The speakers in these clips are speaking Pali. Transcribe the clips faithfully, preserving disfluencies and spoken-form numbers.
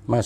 မႂ်ႇသုင်ၶႃႈ မႂ်ႇသုင်ၶႃႈ မႂ်ႇသုင်ၶႃႈ မႂ်ႇသုင်ၶႃႈ မႂ်ႇသုင်ၵၢင်ၼႂ်ၸဝ်ႉၶႃႈ မႂ်ႇသုင်ၶႃႈ။ မိူဝ်ႈၼႆႉ လိူၼ်မႂ်ႇသၢမ်ၶမ်ႈ တႆႈတဵၼ်းၸူဝ်ႈၶႃႈ တႆႈတဵၼ်းၸူဝ်ႈၶႃႈ။ မႂ်ႇသုင်ၶႃႈ မႂ်ႇသုင်ၶႃႈ ပေႃႈမႄႈပီႈၼွင်ႉၶဝ် ၵူႈၵေႃႉၵူႈၵူၼ်းၶႃႈ မႂ်ႇသုင်ၶႃႈ။ ထၢမ်တူၺ်းသဵင်ၵမ်းၼေႃႈ။ မႂ်ႇသုင်ၶႃႈ မႂ်ႇသုင်ၶႃႈ တႆႈတဵၼ်းၸူဝ်ႈၶႃႈ။ ဢေႃႈ သဵင်ယိၼ်းလီၼေႃႈ တႆႈတဵၼ်းၸူဝ်ႈၶႃႈ ၶႅမ်ႉမႃး ယိၼ်းလီ။ မႂ်ႇသုင်ၶႃႈ မႂ်ႇသုင်ၶႃႈ။ မိူဝ်ႈၼႆႉ ဝၼ်း လိူၼ်မႂ်ႇသၢမ်ၶမ်ႈ ၶဝ်ႈပဵၼ် မိုဝ်ႉလီဝၼ်းၵႃႉ မိုဝ်ႉသႃႉဝၼ်းလီ ဝၼ်းလီဝၼ်းမျၢတ်ႈ ဝၼ်းဢၼ်ၼၵ်ႉၶၢတ်ႈၵမ်ႉပၢတ်ႈ သုင်ႇၺီႇလီငၢမ်း ယၢမ်းလဵဝ်ၵေႃႈ ယၢမ်းလီယၢမ်းမျၢတ်ႈ ယၢမ်းမီးမင်ႇၵလႃႇလီ မင်ႇၵလႃႇမျၢတ်ႈ ပေႃးသႃႇၶူးမိူင်းလီ ပိုင်ႈၵုင်ႇၽြႃးပဵၼ်ၸဝ်ႈ တႆႈတဵၼ်းၸူဝ်ႈၶႃႈ တႆႈတဵၼ်းလၢပ်ႈၶႃႈၼႃႈ။ သႃႇထု သႃႇထု သႃႇထု။ ပုတ်ႉထင်ႇ ပူႇၸေႇမိ။ သႃႇထု။ ထမ်ႇမင်ႇ ပူႇၸေႇမိ။ သႃႇထု။ သင်ႇၶင်ႇ ပူႇၸေႇမိ။ သႃႇထု။ သႃႇထု သႃႇထု သႃႇထု။ ပုတ်ႉထင်ႇ တမ်ႇတီႇ ၽြႃးပဵၼ်ၸဝ်ႈႁဝ်းၼၼ်ႉ ပူႇၸေႇမိ ပူႇၸေႃႇဝႆႈသႃ ပိုင်ႈဢိင်ၵိူဝ်းလီ တီႈၶႃႈဢေႃႈ။ ထမ်ႇမင်ႇ ပူႇၸေႇမိ။ ထမ်ႇမင်ႇ တမ်ႇတီႇ တြႃးမျၢတ်ႈ ပူႇၸေႇမိ ပူႇၸေႃႇဝႆႈသႃ ပိုင်ႈဢိင်ၵိူဝ်းလီ တီႈၶႃႈဢေႃႈ။ သင်ႇၶင်ႇ ပူႇၸေႇမိ။ သင်ႇၶင်ႇ တမ်ႇတီႇ ဢရိယသင်ႇၶႃႇ သမုတယသင်ႇၶႃႇ ၸဝ်ႈမျၢတ်ႈတင်းသဵင်ႈ ပူႇၸေႇမိ ပူႇၸေႃႇဝႆႈသႃ ပိုင်ႈဢိင်ၵိူဝ်းလီ တီႈၶႃႈဢေႃႈ။ သႃႇထု သႃႇထု သႃႇထု။ ၵုင်ႇၽြႃးပဵၼ်ၸဝ်ႈၵဝ်ႈပိူင် ၵုင်ႇၽြႃးပဵၼ်ၸဝ်ႈၵဝ်ႈပႃး တူဝ်ၶႃႈမႃး ၵႃႇရဝဝႆႈသႃ ပိုင်ႈဢိင်ၵိူဝ်းလီ ယုမ်ႇယမ်ၼပ်ႉထိုဝ် ၽိတ်ႈပၢင်း ၵုင်ႇၽြႃးပဵၼ်ၸဝ်ႈ တၢင်ႇၶီႈမွမ်ႈၸွမ်ႁူဝ် ပိုင်ႈဢိင်ၵိူဝ်းလီ တီႈၶႃႈဢေႃႈ။ သႃႇထုၸဝ်ႈ သႃႇထု သႃႇထု။ ၵုင်ႇၽြႃးမျၢတ်ႈ ၵုင်ႇတြႃးမျၢတ်ႈ ၵုင်ႇသင်ႇၶႃႇမျၢတ်ႈ ယုၵ်ႉတၢင်ႇၶီႈမွမ်ႈၸွမ်ႁူဝ် ဝႆႈသႃ ပိုင်ႈဢိင်ၵိူဝ်းလီ ၵူႈၸဝ်ႈၵူႈတူၼ် ၵူႈမုၼ်ၵူႈပႃး တီႈၶႃႈၸဝ်ႈၼေႃႈ။ သႃႇထု သႃႇထု သႃႇထု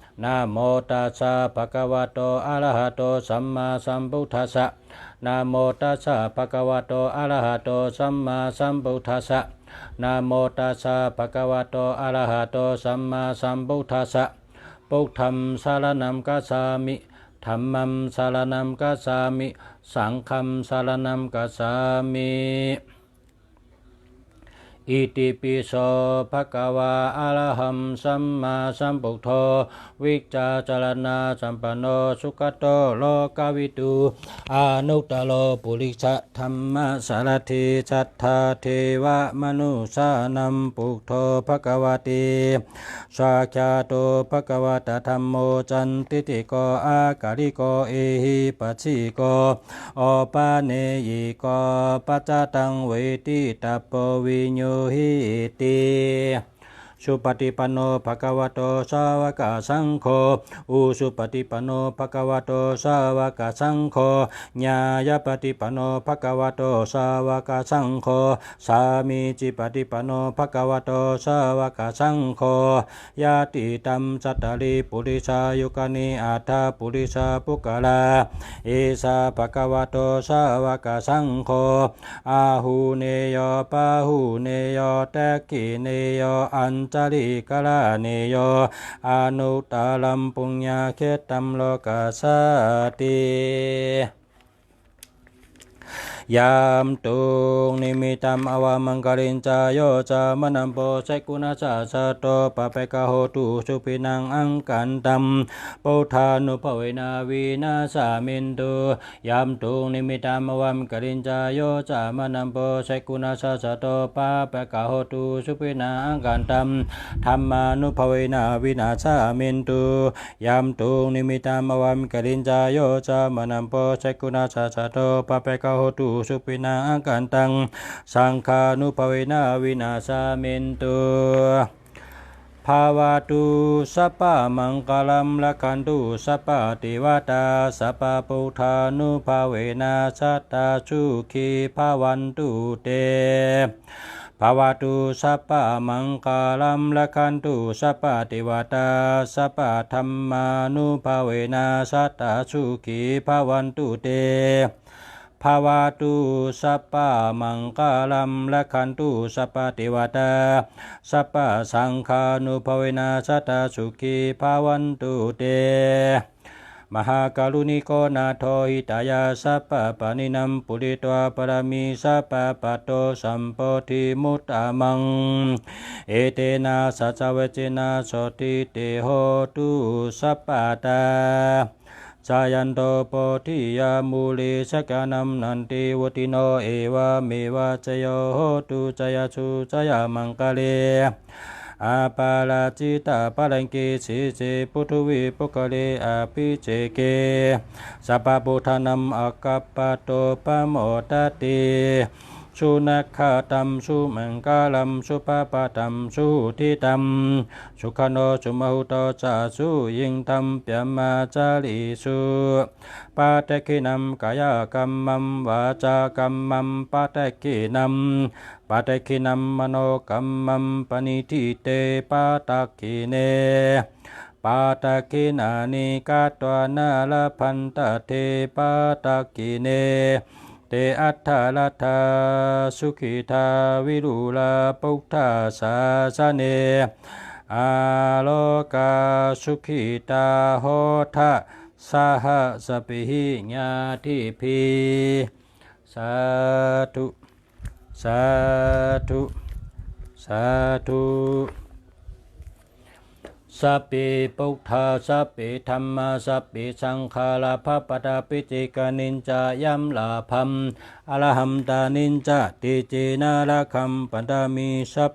။ Namo tassa bhagavato arahato sammāsambuddhassa. Namo tassa bhagavato arahato sammāsambuddhassa. Namo tassa bhagavato arahato sammāsambuddhassa. Buddhaṃ saraṇaṃ gacchāmi. Dhammaṃ saraṇaṃ gacchāmi. Saṅghaṃ saraṇaṃ gacchāmi. Itipi so bhagavā arahaṃ sammāsambuddho vijjācaraṇasampanno sugato lokavidū anuttaro purisadammasārathi satthā devamanussānaṃ buddho bhagavāti. Svākkhāto bhagavatā dhammo sandiṭṭhiko akāliko ehipassiko opanayiko paccattaṃ veditabbo viññūhīti. Supaṭipanno bhagavato sāvakasaṅgho, ujupaṭipanno bhagavato sāvakasaṅgho, ñāyapaṭipanno bhagavato sāvakasaṅgho, sāmīcipaṭipanno bhagavato sāvakasaṅgho, yadidaṃ cattāri purisayugāni aṭṭha purisapuggalā, esa bhagavato sāvakasaṅgho, āhuneyyo pāhuneyyo dakkhiṇeyyo añjalikaraṇīyo anuttaraṃ puññakkhettaṃ lokassāti. Yaṃ dunnimittaṃ avamaṅgalañca yo cāmanāpo sakuṇassa saddo pāpaggaho dussupinaṃ akantaṃ buddhānubhāvena vināsamentu. Yaṃ dunnimittaṃ avamaṅgalañca yo cāmanāpo sakuṇassa saddo pāpaggaho dussupinaṃ akantaṃ dhammānubhāvena vināsamentu. Yaṃ dunnimittaṃ avamaṅgalañca yo cāmanāpo sakuṇassa saddo pāpaggaho dussupinaṃ akantaṃ saṅghānubhāvena vināsamentu. Bhavatu sabbamaṅgalaṃ, rakkhantu sabbadevatā, sabbabuddhānubhāvena sadā sukhī bhavantu te. Bhavatu sabbamaṅgalaṃ, rakkhantu sabbadevatā, sabbadhammānubhāvena sadā sukhī bhavantu te. Bhavatu sabbamaṅgalaṃ, rakkhantu sabbadevatā, sabbasaṅghānubhāvena sadā sukhī bhavantu te. Mahākāruṇiko nātho, hitāya sabbapāṇinaṃ, pūretvā pāramī sabbā, patto sambodhimuttamaṃ. Etena saccavajjena, sotthi te hotu sabbadā. Jayanto bodhiyā mūle, sakyānaṃ nandivaḍḍhano, evameva jayo hotu, jayassu jayamaṅgale. Aparājitapallaṅke, sīse paṭhavipokkhare, abhiseke sabbabuddhānaṃ, aggappatto pamodati. Sunakkhattaṃ sumaṅgalaṃ, supabhātaṃ suhuṭṭhitaṃ, sukhaṇo sumuhutto ca, suyiṭṭhaṃ brahmacārisu. Padakkhiṇaṃ kāyakammaṃ, vācākammaṃ padakkhiṇaṃ, padakkhiṇaṃ manokammaṃ, paṇidhī te padakkhiṇe. Padakkhiṇāni katvāna, labhantatthe padakkhiṇe. Te atthaladdhā sukhitā, virūḷhā buddhasāsane, arogā sukhitā hotha, saha sabbehi ñātibhi. Sādhu, sādhu, sādhu. Sabbe buddhā, sabbe dhammā, sabbe saṅghā, lābhapaṭṭhapaccekānañca yaṃ lābhaṃ, arahantānañca tejena, rakkhaṃ bandhāmi sabbaso.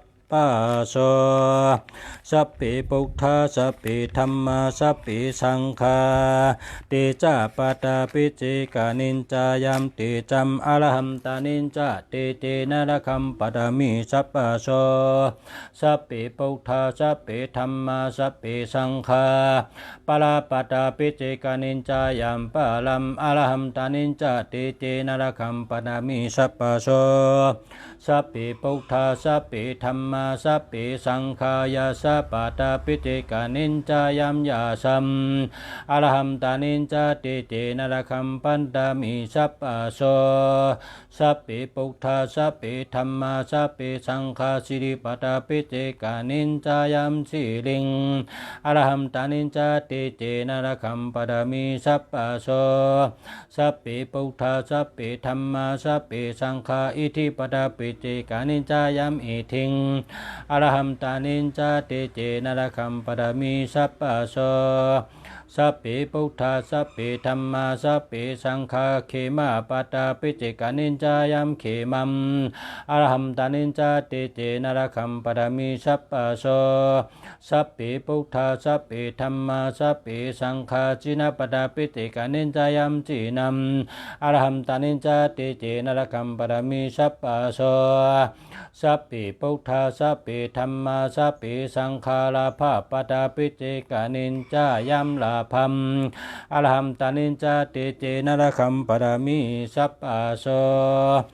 Sabbe buddhā, sabbe dhammā, sabbe saṅghā, tejappaṭṭhapaccekānañca yaṃ tejaṃ, arahantānañca tejena, rakkhaṃ bandhāmi sabbaso. Sabbe buddhā, sabbe dhammā, sabbe saṅghā, balapaṭṭhapaccekānañca yaṃ balaṃ, arahantānañca tejena, rakkhaṃ bandhāmi sabbaso. Sabbe buddhā, sabbe dhammā, sabbe saṅghā, yasapaṭṭhapaccekānañca yaṃ yasaṃ, arahantānañca tejena, rakkhaṃ bandhāmi sabbaso. Sabbe buddhā, sabbe dhammā, sabbe saṅghā, siripaṭṭhapaccekānañca yaṃ siriṃ, arahantānañca tejena, rakkhaṃ bandhāmi sabbaso. Sabbe buddhā, sabbe dhammā, sabbe saṅghā, iddhipaṭṭhapaccekānañca yaṃ iddhiṃ, arahantānañca tejena, rakkhaṃ bandhāmi sabbaso. Sabbe buddhā, sabbe dhammā, sabbe saṅghā, khemapaṭṭhapaccekānañca yaṃ khemaṃ, arahantānañca tejena, rakkhaṃ bandhāmi sabbaso. Sabbe buddhā, sabbe dhammā, sabbe saṅghā, jinapaṭṭhapaccekānañca yaṃ jinaṃ, arahantānañca tejena, rakkhaṃ bandhāmi sabbaso. Sabbe buddhā, sabbe dhammā, sabbe saṅghā, lābhapaṭṭhapaccekānañca yaṃ lābhaṃ, arahantānañca tejena, rakkhaṃ bandhāmi sabbaso.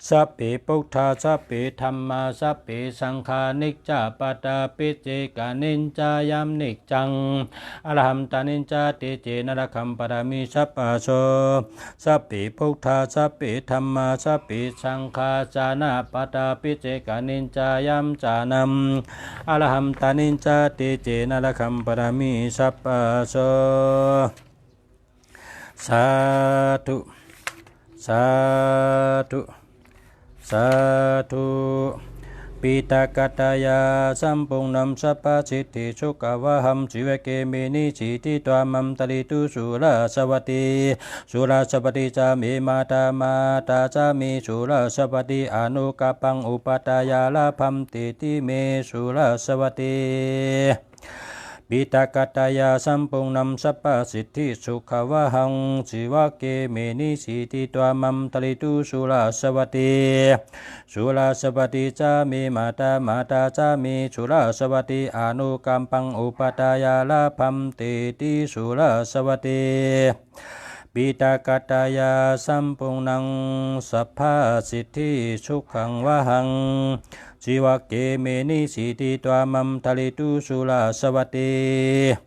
Sabbe buddhā, sabbe dhammā, sabbe saṅghā, niccapaṭṭhapaccekānañca yaṃ niccaṃ, arahantānañca tejena, rakkhaṃ bandhāmi sabbaso. Sabbe buddhā, sabbe dhammā, sabbe saṅghā, jhānapaṭṭhapaccekānañca yaṃ jhānaṃ, arahantānañca tejena, rakkhaṃ bandhāmi sabbaso. Sādhu, sādhu, sādhu. Piṭakattayā sampuṇṇaṃ sabbasiddhisukhāvahaṃ, jīvake me nisīditvā mantarituṃ surasvatī. Surasvatī ca me mātā, mātā ca me surasvatī, anukampaṃ upādāya labhantīti me surasvatī. Piṭakattayā sampuṇṇaṃ sabbasiddhisukhāvahaṃ, jivhagge me nisīditvā maṃ dāriṇḍu sulasāvatī. Sulasāvatī ca me mātā, mātā ca me sulasāvatī, anukampaṃ upādāya labhantīti sulasāvatī. Piṭakattayā sampuṇṇaṃ sabbasiddhisukhāvahaṃ, jivhagge me nisīditvā maṃ dāriṇḍu sulasāvatī.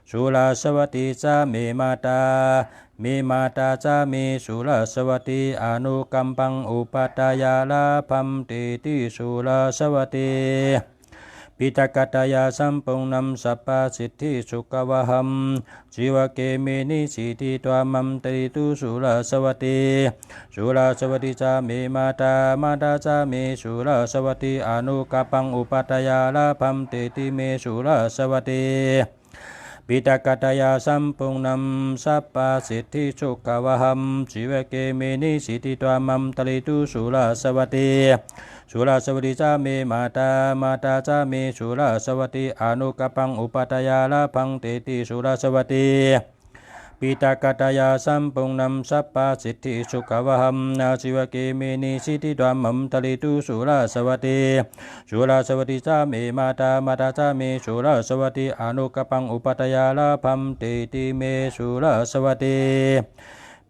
Sulasāvatī ca me mātā, me mātā ca me sulasāvatī, anukampaṃ upādāya labhantīti sulasāvatī. Piṭakattayā sampuṇṇaṃ sabbasiddhisukhāvahaṃ, jivhagge me nisīditvā maṃ dāriṇḍu sulasāvatī. Sulasāvatī ca me mātā, mātā ca me sulasāvatī, anukampaṃ upādāya labhantīti me sulasāvatī. Piṭakattayā sampuṇṇaṃ sabbasiddhisukhāvahaṃ, jivhagge me nisīditvā maṃ dāriṇḍu sulasāvatī. Sulasāvatī ca me mātā, mātā ca me sulasāvatī, anukampaṃ upādāya labhantīti sulasāvatī. Piṭakattayā sampuṇṇaṃ sabbasiddhisukhāvahaṃ, jivhagge me nisīditvā maṃ dāriṇḍu sulasāvatī. Sulasāvatī ca me mātā, mātā ca me sulasāvatī, anukampaṃ upādāya labhantīti me sulasāvatī.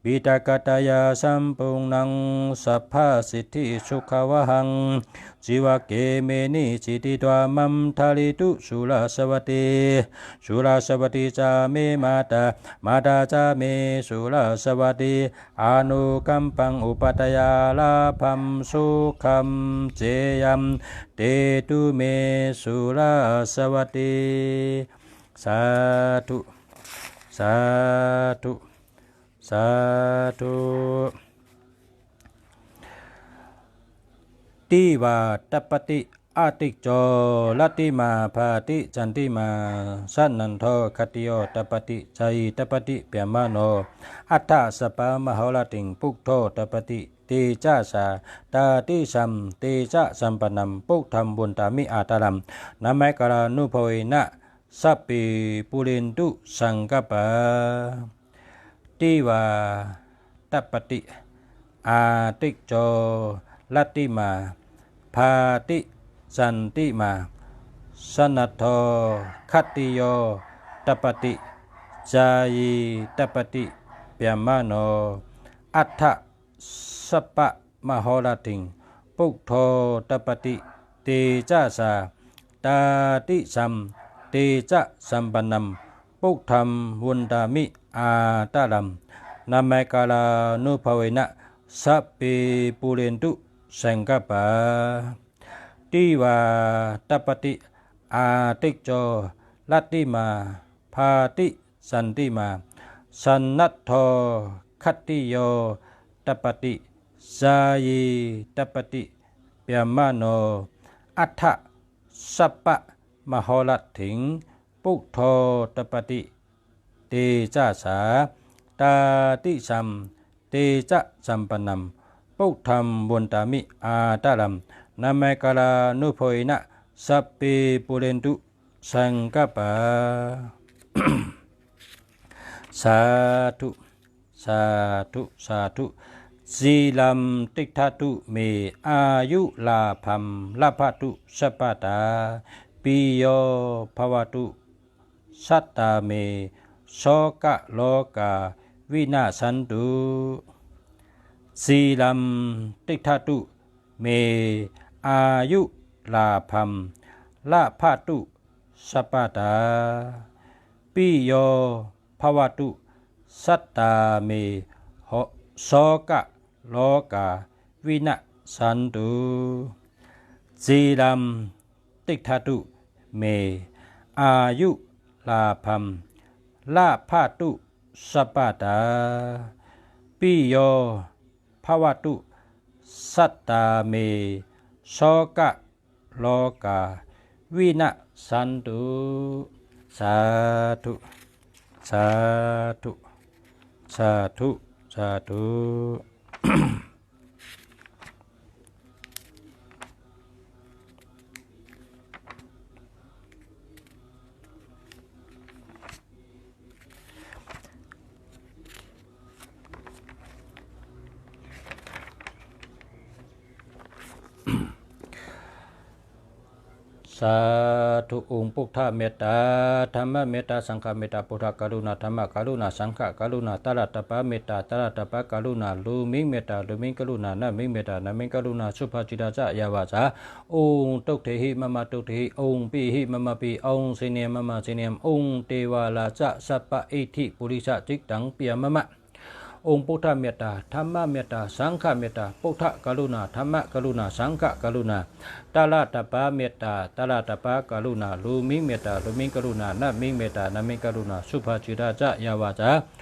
Piṭakattayā sampuṇṇaṃ sabbasiddhisukhāvahaṃ, jivhagge me nisīditvā maṃ dāriṇḍu sulasāvatī. Sulasāvatī ca me mātā, mātā ca me sulasāvatī, anukampaṃ upādāya labhaṃ sukhaṃ jeyyaṃ, detu me sulasāvatī. Sādhu, sādhu, sādhu. Divā tapati ādicco, rattimā bhāti candimā, sannaddho khattiyo tapati, jhāyī tapati brāhmaṇo, aṭṭha sabbamahorattiṃ buddho tapati tejasā, tādisaṃ tejasampannaṃ buddhaṃ vandāmi āṭālaṃ, namakārānubhāvena sabbe pūrentu saṅkappā. Divā tapati ādicco, rattimā bhāti candimā, sannaddho khattiyo tapati, jhāyī tapati brāhmaṇo, aṭṭha sabbamahorattiṃ buddho tapati tejasā, tādisaṃ tejasampannaṃ buddhaṃ vandāmi āṭālaṃ, namakārānubhāvena sabbe pūrentu saṅkappā. Divā tapati ādicco, rattimā bhāti candimā, sannaddho khattiyo tapati, jhāyī tapati brāhmaṇo, aṭṭha sabbamahorattiṃ buddho tapati tejasā, tādisaṃ tejasampannaṃ buddhaṃ vandāmi āṭālaṃ, namakārānubhāvena sabbe pūrentu saṅkappā. Sādhu, sādhu, sādhu. Ciraṃ tiṭṭhatu me āyu, lābhaṃ labhatu sabbadā, piyo bhavatu satā me, sokā rogā vinassantu. Ciraṃ tiṭṭhatu me āyu, lābhaṃ labhatu sabbadā, piyo bhavatu satā me, ho-, sokā rogā vinassantu. Ciraṃ tiṭṭhatu me āyu, lābhaṃ labhatu sabbadā, piyo bhavatu satā me, sokā rogā vinassantu. Sādhu, sādhu, sādhu, sādhu. Sādhu. องค์ Buddha เมตตา Dhamma เมตตา Saṅgha เมตตา Buddha กรุณา Dhamma กรุณา Saṅgha กรุณา Tathāgata เมตตา Tathāgata กรุณา Lūmiṃ เมตตา Lūmiṃ กรุณา Nāmiṃ เมตตา Nāmiṃ กรุณา Subhajitā ca yā vācā. Ōm Duddhehi mama Duddhehi, Ōm Pīhi mama Pīhi, Ōm Jinne mama Jinne, Ōm Devarāja Sabba Iddhi Purisa Cittaṃ Piyamama. องค์ Buddha เมตตา Dhamma เมตตา Saṅgha เมตตา Buddha กรุณา Dhamma กรุณา Saṅgha กรุณา Tathāgata เมตตา Tathāgata กรุณา Lūmiṃ เมตตา Lūmiṃ กรุณา Nāmiṃ เมตตา Nāmiṃ กรุณา Subhajitā ca yā vācā.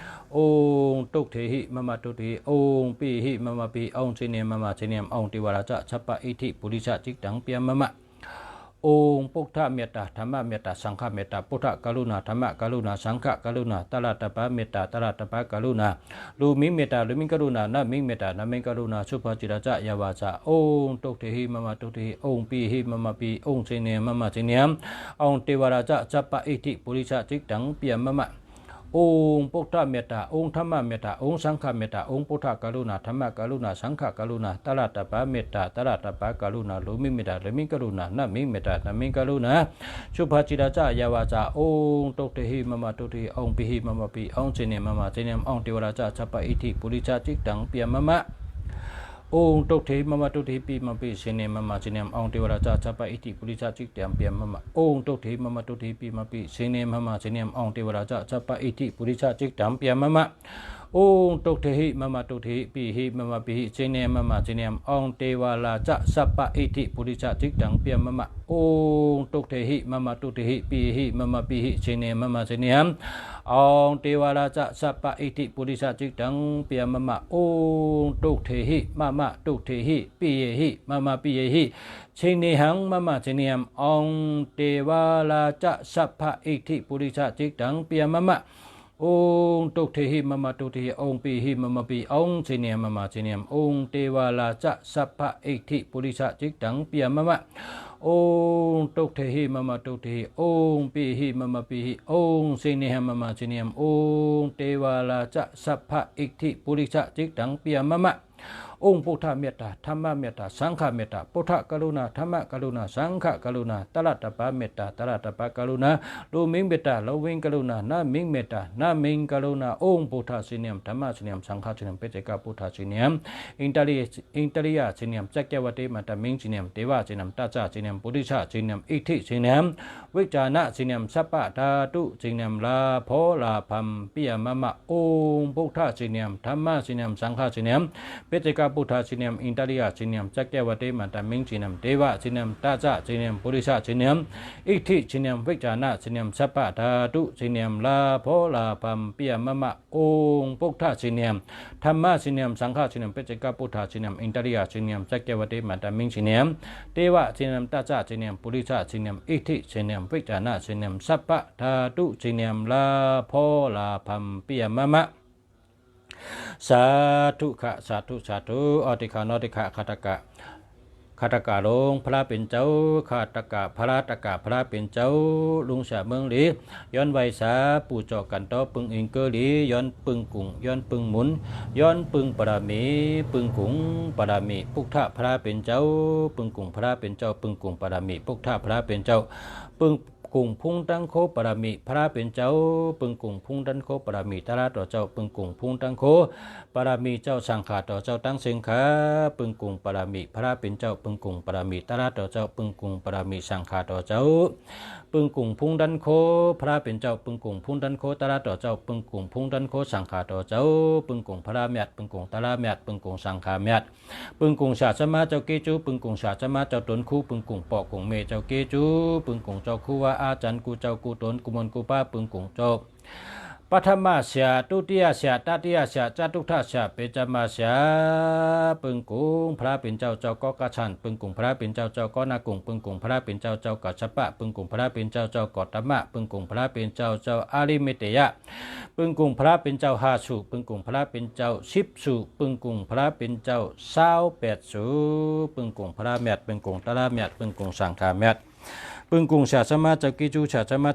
Ōm Duddhehi mama Duddhehi, Ōm Pīhi mama Pīhi, Ōm Jinne mama Jinne, Ōm Devarāja Sabba Iddhi Purisa Cittaṃ Piyamama. องค์ Buddha เมตตา Dhamma เมตตา Saṅgha เมตตา Buddha กรุณา Dhamma กรุณา Saṅgha กรุณา Tathāgata เมตตา Tathāgata กรุณา Lūmiṃ เมตตา Lūmiṃ กรุณา Nāmiṃ เมตตา Nāmiṃ กรุณา Subhajitā ca yā vācā. Ōm Duddhehi mama Duddhehi, Ōm Pīhi mama Pīhi, Ōm Jinne mama Jinne, Ōm Devarāja Sabba Iddhi Purisa Cittaṃ Piyamama. องค์ Buddha เมตตา องค์ Dhamma เมตตา องค์ Saṅgha เมตตา องค์ Buddha กรุณา Dhamma กรุณา Saṅgha กรุณา Tathāgata เมตตา Tathāgata กรุณา Lūmiṃ เมตตา Lūmiṃ กรุณา Nāmiṃ เมตตา Nāmiṃ กรุณา Subhajitā ca yā vācā. Ōm Duddhehi mama Duddhehi, Ōm Pīhi mama Pīhi, Ōm Jinne mama Jinne, Ōm Devarāja Sabba Iddhi Purisa Cittaṃ Piyamama. Ōm Duddhehi mama Duddhehi, Pīhi mama Pīhi, Jinne mama Jinne, Ōm Devarāja Sabba Iddhi Purisa Cittaṃ Piyamama. Ōm Duddhehi mama Duddhehi, Pīhi mama Pīhi, Jinne mama Jinne, Ōm Devarāja Sabba Iddhi Purisa Cittaṃ Piyamama. Ōm Duddhehi mama Duddhehi, Pīhi mama Pīhi, Jinne mama Jinne, Ōm Devarāja Sabba Iddhi Purisa Cittaṃ Piyamama. Ōm Duddhehi mama Duddhehi, Pīhi mama Pīhi, Jinne mama Jinne, Ōm Devarāja Sabba Iddhi Purisa Cittaṃ Piyamama. Ōm Duddhehi mama Duddhehi, Pīhi mama Pīhi, Jinnehaṃ mama Jinnehaṃ, Ōm Devarāja Sabba Iddhi Purisa Cittaṃ Piyamama. Ōm Duddhehi mama Duddhehi, Ōm Pīhi mama Pīhi, Ōm Jinne mama Jinne, Ōm Devarāja Sabba Iddhi Purisa Cittaṃ Piyamama. Ōm Duddhehi mama Duddhehi, Ōm Pīhi mama Pīhi, Ōm Jinnehaṃ mama Jinnehaṃ, Ōm Devarāja Sabba Iddhi Purisa Cittaṃ Piyamama. องค์ Buddha เมตตา Dhamma เมตตา Saṅgha เมตตา Buddha กรุณา Dhamma กรุณา Saṅgha กรุณา Tathāgata เมตตา Tathāgata กรุณา Lūmiṃ เมตตา Lūmiṃ กรุณา Nāmiṃ เมตตา Nāmiṃ กรุณา องค์ Buddha สี่เหลี่ยม Dhamma สี่เหลี่ยม Saṅgha สี่เหลี่ยม Pacceka Buddha สี่เหลี่ยม Indriya Indriya สี่เหลี่ยม Cakkavade Mātā Miṃ สี่เหลี่ยม Deva สี่เหลี่ยม Tacca สี่เหลี่ยม Purisa สี่เหลี่ยม Iddhi สี่เหลี่ยม Vijjana สี่เหลี่ยม Sabba Dhātu สี่เหลี่ยม Lābho Lābhaṃ Piyamama. องค์ Buddha สี่เหลี่ยม Dhamma สี่เหลี่ยม Saṅgha สี่เหลี่ยม Pacceka Buddha สี่เหลี่ยม Indriya สี่เหลี่ยม Cakkavade Mātā Miṃ สี่เหลี่ยม Deva สี่เหลี่ยม Tacca สี่เหลี่ยม Purisa สี่เหลี่ยม Iddhi สี่เหลี่ยม Vijjana สี่เหลี่ยม Sabba Dhātu สี่เหลี่ยม Lābho Lābhaṃ Piyamama. องค์ Buddha สี่เหลี่ยม Dhamma สี่เหลี่ยม Saṅgha สี่เหลี่ยม Pacceka Buddha สี่เหลี่ยม Indriya สี่เหลี่ยม Cakkavade Mātā Miṃ สี่เหลี่ยม Deva สี่เหลี่ยม Tacca สี่เหลี่ยม Purisa สี่เหลี่ยม Iddhi สี่เหลี่ยม Vijjana สี่เหลี่ยม Sabba Dhātu สี่เหลี่ยม Lābho Lābhaṃ Piyamama. สาธุค่ะ สาธุ สาธุ ออติขานอติขะ คาตกะ คาตกะหลวงพระเป็นเจ้า คาตกะพระตกะพระเป็นเจ้า ลุงเสียเมืองหลี ย้อนไหว้สาปู่เจ้ากันต่อปึงอิงเกอหลี ย้อนปึงกุ่ง ย้อนปึงหมุน ย้อนปึงบารมี ปึงกุ่งบารมี พุทธะพระเป็นเจ้า ปึงกุ่งพระเป็นเจ้า ปึงกุ่งบารมี พุทธะพระเป็นเจ้า ปึง กุ่งพุงดันโคบารมีพระเป็นเจ้า ปึงกุ่งพุงดันโคบารมีตะลาต่อเจ้า ปึงกุ่งพุงดันโคบารมีเจ้าสังฆาต่อเจ้าตังเซงขา ปึงกุ่งบารมีพระเป็นเจ้า ปึงกุ่งบารมีตะลาต่อเจ้า ปึงกุ่งบารมีสังฆาต่อเจ้า ปึงกุ่งพุงดันโคพระเป็นเจ้า ปึงกุ่งพุงดันโคตะลาต่อเจ้า ปึงกุ่งพุงดันโคสังฆาต่อเจ้า ปึงกุ่งพระเมียด ปึงกุ่งตะลาเมียด ปึงกุ่งสังฆาเมียด ပឹၵ်ႈၵုင်ႇသြႃႇသမႃးၸဝ်ႈၵေးၸူး ပឹၵ်ႈၵုင်ႇသြႃႇသမႃးၸဝ်ႈတူၼ်ၶူး ပឹၵ်ႈၵုင်ႇပေႃႈၵုင်ႇမႄႈၸဝ်ႈၵေးၸူး ပឹၵ်ႈၵုင်ႇၸဝ်ႈၶူးဝႃးဢႃႇၸၢၼ်ႇ ၵူႈၸဝ်ႈၵူႈတူၼ် ၵူႈမူၼ်ႈၵူႈပႃး ပឹၵ်ႈၵုင်ႇၸဝ်ႈ ပထမသြႃႇ တုတိယသြႃႇ တတိယသြႃႇ ၸတုတ်ႉထသြႃႇ ပၸ်ႉၸမသြႃႇ ပႃးၵုင်ႇ ၽြႃးပဵၼ်ၸဝ်ႈ ၸဝ်ႈၵေႃးၵသၼ်ႇ ပႃးၵုင်ႇ ၽြႃးပဵၼ်ၸဝ်ႈ ၸဝ်ႈၵေႃးၼႃႇၵုင်ႇ ပႃးၵုင်ႇ ၽြႃးပဵၼ်ၸဝ်ႈ ၸဝ်ႈၵတ်ႉသပ ပႃးၵုင်ႇ ၽြႃးပဵၼ်ၸဝ်ႈ ၸဝ်ႈၵေႃးတမ ပႃးၵုင်ႇ ၽြႃးပဵၼ်ၸဝ်ႈ ၸဝ်ႈဢရိမႅတ်ႉတေႇယ ပႃးၵုင်ႇ ၽြႃးပဵၼ်ၸဝ်ႈ ႁႃႈသူႇ ပႃးၵုင်ႇ ၽြႃးပဵၼ်ၸဝ်ႈ သိပ်းသူႇ ပႃးၵုင်ႇ ၽြႃးပဵၼ်ၸဝ်ႈ သၢဝ်းပႅတ်ႇသူႇ ပႃးၵုင်ႇ ၽြႃးမျၢတ်ႈ ပႃးၵုင်ႇ တြႃးမျၢတ်ႈ ပႃးၵုင်ႇ သင်ႇၶႃႇမျၢတ်ႈ Pung kung สาสมะ เจ้ากิจู สาสมะ เจ้าตนคู ปึงกุง ป้อกุง เม เจ้ากิจู ปึงกุง คูพระอาจารย์ กูเจ้า กูตน กูมน กูปาคา สาธุ สาธุ โอกาสะ เจ้า โอกาสะ โอกาสะ Tanikkaro buddho bhagavā arahaṃ sammāsambuddho anantapuñño anantaguṇo anantañāṇo anantatejo anantaiddhi anantajuti. Okāsa tanikkara mithikkara saranikkara dipikara koṇḍiñña maṅgala sumana revata sobhita anomadassī padumānaraddha padumuttara padumuttara sumedha sujāta piyadassī atthadassī dhammadassī siddhattha tisapussa vipassī sikhī vesabhū kakusandha koṇākuṃ kassapa amākaṃ gotamo buddho bhagavā arahaṃ sammāsambuddho anantapuñño anantaguṇo anantañāṇo anantatejo anantaiddhi anantajuti. Aṭṭhavīsati me buddhā bhagavanto arahanto sammāsambuddhā anantapuññā anantaguṇā anantañāṇā anantatejā anantaiddhimantā anantajutimantānamo tesaṃ aṭṭhavīsati buddhānaṃ bhagavantānaṃ sammāsambuddhānaṃ. Sādhu เจ้า sādhu sādhu. Buddho me nātho dhammo me nātho saṅgho me nātho. Buddhaguṇānando dhammaguṇānando saṅghaguṇānando mātāpituguṇānando ācaryaguṇānando hoti. Buddho me saraṇaṃ aññamaṃ natthi dhammo me saraṇaṃ aññamaṃ natthi saṅgho me saraṇaṃ aññamaṃ natthi. Buddhaṃ saraṇaṃ gacchāmi dhammaṃ saraṇaṃ gacchāmi saṅghaṃ saraṇaṃ gacchāmi. Esa ñatti sabbasan sabbasattantarāyo sabbarogantarāyo sabbadubbhikkantarāyo kassa amummi okāseti. Ṭhāhi. Sādhu sādhu sādhu. Sādhu. ပဵၼ်ၵုင်ႇ ပထမဆရာ၊ ဒုတိယဆရာ၊ တတိယဆရာ၊ သတုထဆရာ၊ ပၢၼ်ႇသမဆရာ၊ ပဵၼ်ၵုင်ႇ သၢမ်သိပ်း ၶူးသြႃႇပႃးငဝ်ႈ၊ ၵဝ်ႈသိပ်း ၶူးသြႃႇပႃးပၢႆ၊ ႁူၵ်းသိပ်း ၶူးသြႃႇပႃးၼႃႈ၊ ႁႃႈသိပ်း ၶူးသြႃႇပႃးလင်။ သြႃႇသမႃး ၸဝ်ႈၵျေးၸူး၊ သြႃႇသမႃး ၸဝ်ႈတူၼ်ၶူး၊ ပဵၼ်ၵုင်ႇၸဝ်ႈ ၸဝ်ႈသြႃႇလူင်ႁဝ်းၶႃႈ၊ ပဵၼ်ၵုင်ႇၸဝ်ႈသြႃႇလူင် ထမ်ႇမတိင်ႇၼ၊ ပဵၼ်ၵုင်ႇၸဝ်ႈသြႃႇလူင်ႁဝ်းၶႃႈ ၸဝ်ႈသြႃႇ ထမ်ႇမတိင်ႇၼ၊ ပဵၼ်ၵုင်ႇၸဝ်ႈသြႃႇလူင်ႁဝ်းၶႃႈ ၸဝ်ႈသြႃႇ ထမ်ႇမတိင်ႇၼ၊ ပဵၼ်ၵုင်ႇၸဝ်ႈသြႃႇလူင် ၸဝ်ႈသြႃႇ ပိင်ႇၺႃႇၽေႃးၵ၊ ပဵၼ်ၵုင်ႇၸဝ်ႈသြႃႇလူင် ၸဝ်ႈသြႃႇ ပိင်ႇၺႃႇၽေႃးၵ၊ ပဵၼ်ၵုင်ႇၸဝ်ႈသြႃႇလူင် ၸဝ်ႈသြႃႇ ပိင်ႇၺႃႇၽေႃးၵ၊ ပဵၼ်ၵုင်ႇၸဝ်ႈသြႃႇလူင် ၸဝ်ႈသြႃႇ ၺႃႇၼသမ်ႇၽႃႇရ၊ ပဵၼ်ၵုင်ႇၸဝ်ႈသြႃႇလူင် ၸဝ်ႈသြႃႇ ၺႃႇၼသမ်ႇၽႃႇရ၊ ပဵၼ်ၵုင်ႇၸဝ်ႈသြႃႇလူင် ၸဝ်ႈသြႃႇ ၺႃႇၼသမ်ႇၽႃႇရ၊ ပဵၼ်ၵုင်ႇၸဝ်ႈသြႃႇ ပၼ်ႇတိတ မိူင်းၼွင်၊ ၸဝ်ႈသြႃႇလူင် ၵႅဝ်ႈၼႃးၶီး၊ ၸဝ်ႈသြႃႇလူင် ပေႃႈဝုၼ်ႇလဝ်း၊ ၸဝ်ႈသြႃႇလူင် လေႃးပေႃးၶုၼ်း၊ ၸဝ်ႈသြႃႇလူင် ပေႃႈၶူးဝုၼ်းၸုမ်ႉ၊ ၸဝ်ႈသြႃႇလူင် ၸဝ်ႈသြႃႇ ၶူးဝႃးသီႇဝိသႆး၊ ၵူႈၸဝ်ႈၵူႈတူၼ် ၵူႈမုၼ်ၵူႈပႃး၊ ပဵၼ်ၵုင်ႇၸဝ်ႈပေႃႈ ၶူးပႃးသႅင်ဝႃး လူင်ၵွင်ၶဝ်၊ ပဵၼ်ၵုင်ႇၸဝ်ႈပေႃႈထဝ်ႈ ႁူဝ်တိုင်းၶဝ်ၸဝ်ႈ ၵူႈၸဝ်ႈၵူႈပႃး၊ သြႃႇသိင်ႇ သၼၼ်ႇတႃႇ၊ သြႃႇဢူး ဢပႃႇ တင်းမူတ်းတင်းသဵင်ႈ၊ ပဵၼ်ၵုင်ႇၸဝ်ႈပေႃႈ ပူႇၵတိၼ ဢူးၽေႇၵိင်ႇ ၸမိလ၊ သႃႇထုၸဝ်ႈ သႃႇထု သႃႇထု။ ပဵၼ်ၵုင်ႇၸဝ်ႈသြႃႇလူင် ၸဝ်ႈသြႃႇ ပဵၼ်ၵုင်ႇၸဝ်ႈသြႃႇလူင် သြႃႇတဵၼ်း သြႃႇဢၢင်း သြႃႇၵႃႇထႃႇ သြႃႇမၼ်ႇတၢၼ်ႇ တင်းမူတ်းတင်းသဵင်ႈ၊ သေႇဝိၵ်ႉၸႃႇ ဢၢင်းဝိၵ်ႉၸႃႇ ၵႃႇထႃႇဝိၵ်ႉၸႃႇ မၼ်ႇတၢၼ်ႇဝိၵ်ႉၸႃႇ ဢၵ်ႉၶရႃႇဝိၵ်ႉၸႃႇ ၵူႈၸဝ်ႈၵူႈတူၼ် ၵူႈမုၼ်ၵူႈပႃး၊ ႁူၵ်းသိပ်း ပူႇမေႃထဝ်ႈ၊ ၵဝ်ႈသိပ်း ပူႇမေႃၶူး၊ ၸဝ်ႈပူႇလူင် ၸဝ်ႈမိူင်းယွင်း၊ ၸဝ်ႈပူႇလူင် ၸဝ်ႈၵဵင်းသႅၼ်၊ သၢမ်သိပ်း ၶူးသြႃႇပႃးငဝ်ႈ၊ ၵဝ်ႈသိပ်း ၶူးသြႃႇပႃးပၢႆ၊ ႁူၵ်းသိပ်း ၶူးသြႃႇပႃးၼႃႈ၊ ႁႃႈသိပ်း ၶူးသြႃႇပႃးလင်၊ သြႃႇ ဢၼ်လႆႈသွၼ် ၵႃႉၵီႇၼႃႉမေႃး ၵေႃႈပဵၼ်သြႃႇၵဝ်ၶႃႈ၊ သြႃႇလႆႈသွၼ် လၵ်းသွၼ်လႅမ် ၵေႃႈပဵၼ်သြႃႇၵဝ်ၶႃႈ၊ သြႃႇလႆႈသွၼ် ႁူႉသွၼ်မေႃး ၵေႃႈပဵၼ်သြႃႇၵဝ်ၶႃႈ၊ သြႃႇဢၼ်လႆႈယိၼ်း ၵေႃႈပဵၼ်သြႃႇၵဝ်ၶႃႈ၊ သြႃႇဢၼ်လႆႈယိူင်ႈ ၵေႃႈပဵၼ်သြႃႇၵဝ်ၶႃႈ၊ သြႃႇသွၼ်လိၵ်ႈသွၼ်ထမ်း ၵေႃႈပဵၼ်သြႃႇၵဝ်ၶႃႈ။ သြႃႇသမႃး ၸဝ်ႈၵျေးၸူးၵဝ်ၶႃႈ ၵူႈၸဝ်ႈၵူႈတူၼ် ၵူႈမုၼ်ၵူႈပႃးၶႃႈႁဝ်းၶႃႈ ယူႇတီႈၼႆႈ ဝႆႈသႃ ၵႃႇရဝႃႉၼပ်ႉယမ် ဝႆႈသႃ ပိုင်ႈဢိင်ၵိူဝ်းလီ ၵူႈၸဝ်ႈၵူႈပႃးၶႃႈ။ သြႃႇသမႃး ၸဝ်ႈၵျေးၸူး၊ သြႃႇသမႃး ၸဝ်ႈတူၼ်ၶူး၊ ၸဝ်ႈၶူးမေႃလူင် ၸဝ်ႈၵၢင်းသိူဝ်၊ ၸဝ်ႈၶူးမေႃလူင် ၸဝ်ႈၵၢင်းသိူဝ်၊ ၸဝ်ႈၶူးမေႃလူင် ၸဝ်ႈၵၢင်းသိူဝ်၊ ၸဝ်ႈၵေႃးလီႇမိူင်းပၼ်ႇ၊ ၸဝ်ႈဢမၢတ်ႈလူင်မိူင်းၼွင်၊ ၸဝ်ႈၼေႃႇၶမ်းမိူင်းၵိုင်၊ ၸဝ်ႈဝေႃးရၶႄး၊ ၸဝ်ႈၶမ်းပၢင်ႇ၊ ၸဝ်ႈၼၢင်းၶမ်းၵူႈ၊ ၸဝ်ႈသ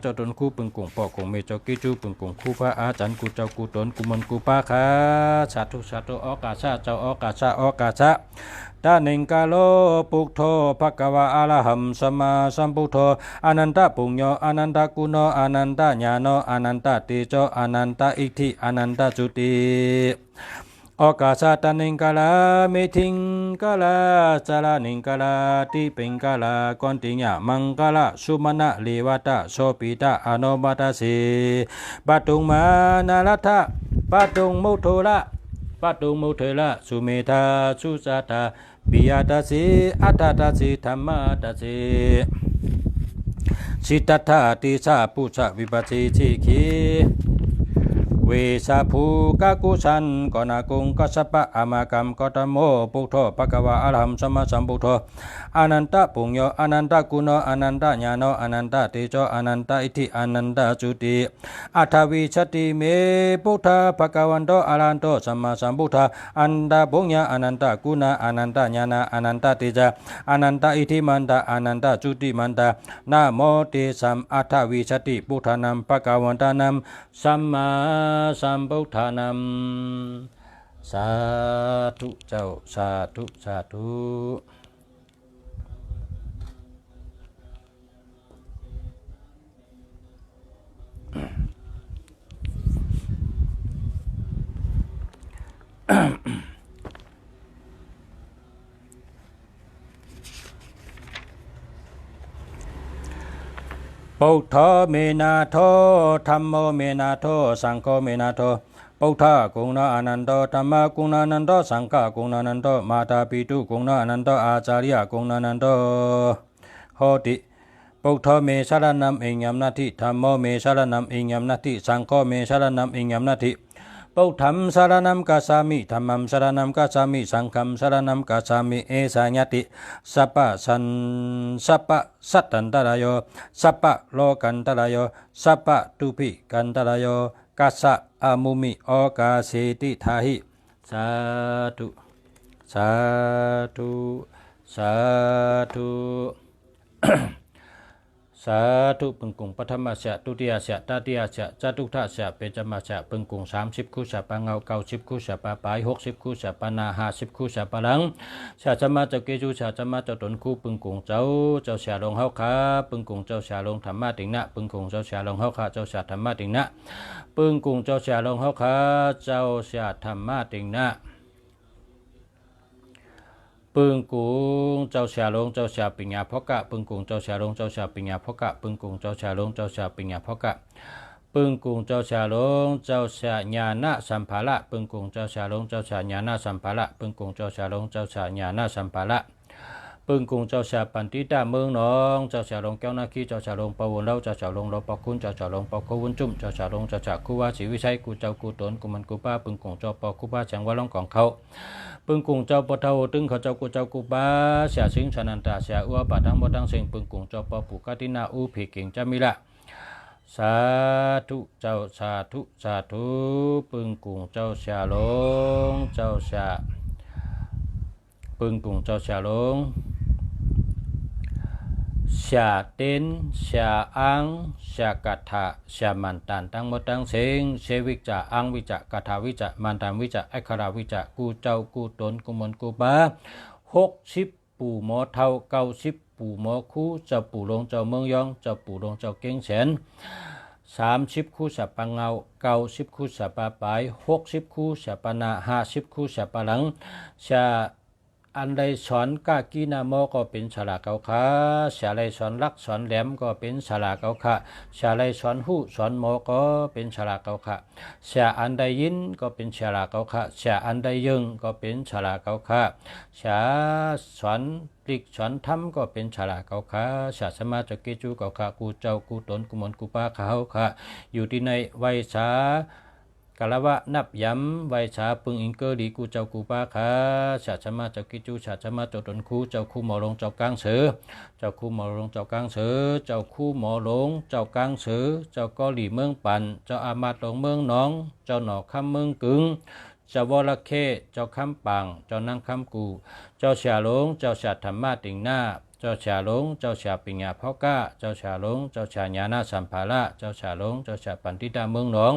ြႃႇလူင် ၸဝ်ႈသြႃႇထမ်ႇမတိင်ႇၼႃႉ เจ้าเสี่ยหลง เจ้าเสี่ยปิญญาภอกะ เจ้าเสี่ยหลง เจ้าเสี่ยญาณสัมภาระ เจ้าเสี่ยหลง เจ้าเสี่ยปัณฑิตะเมืองหนอง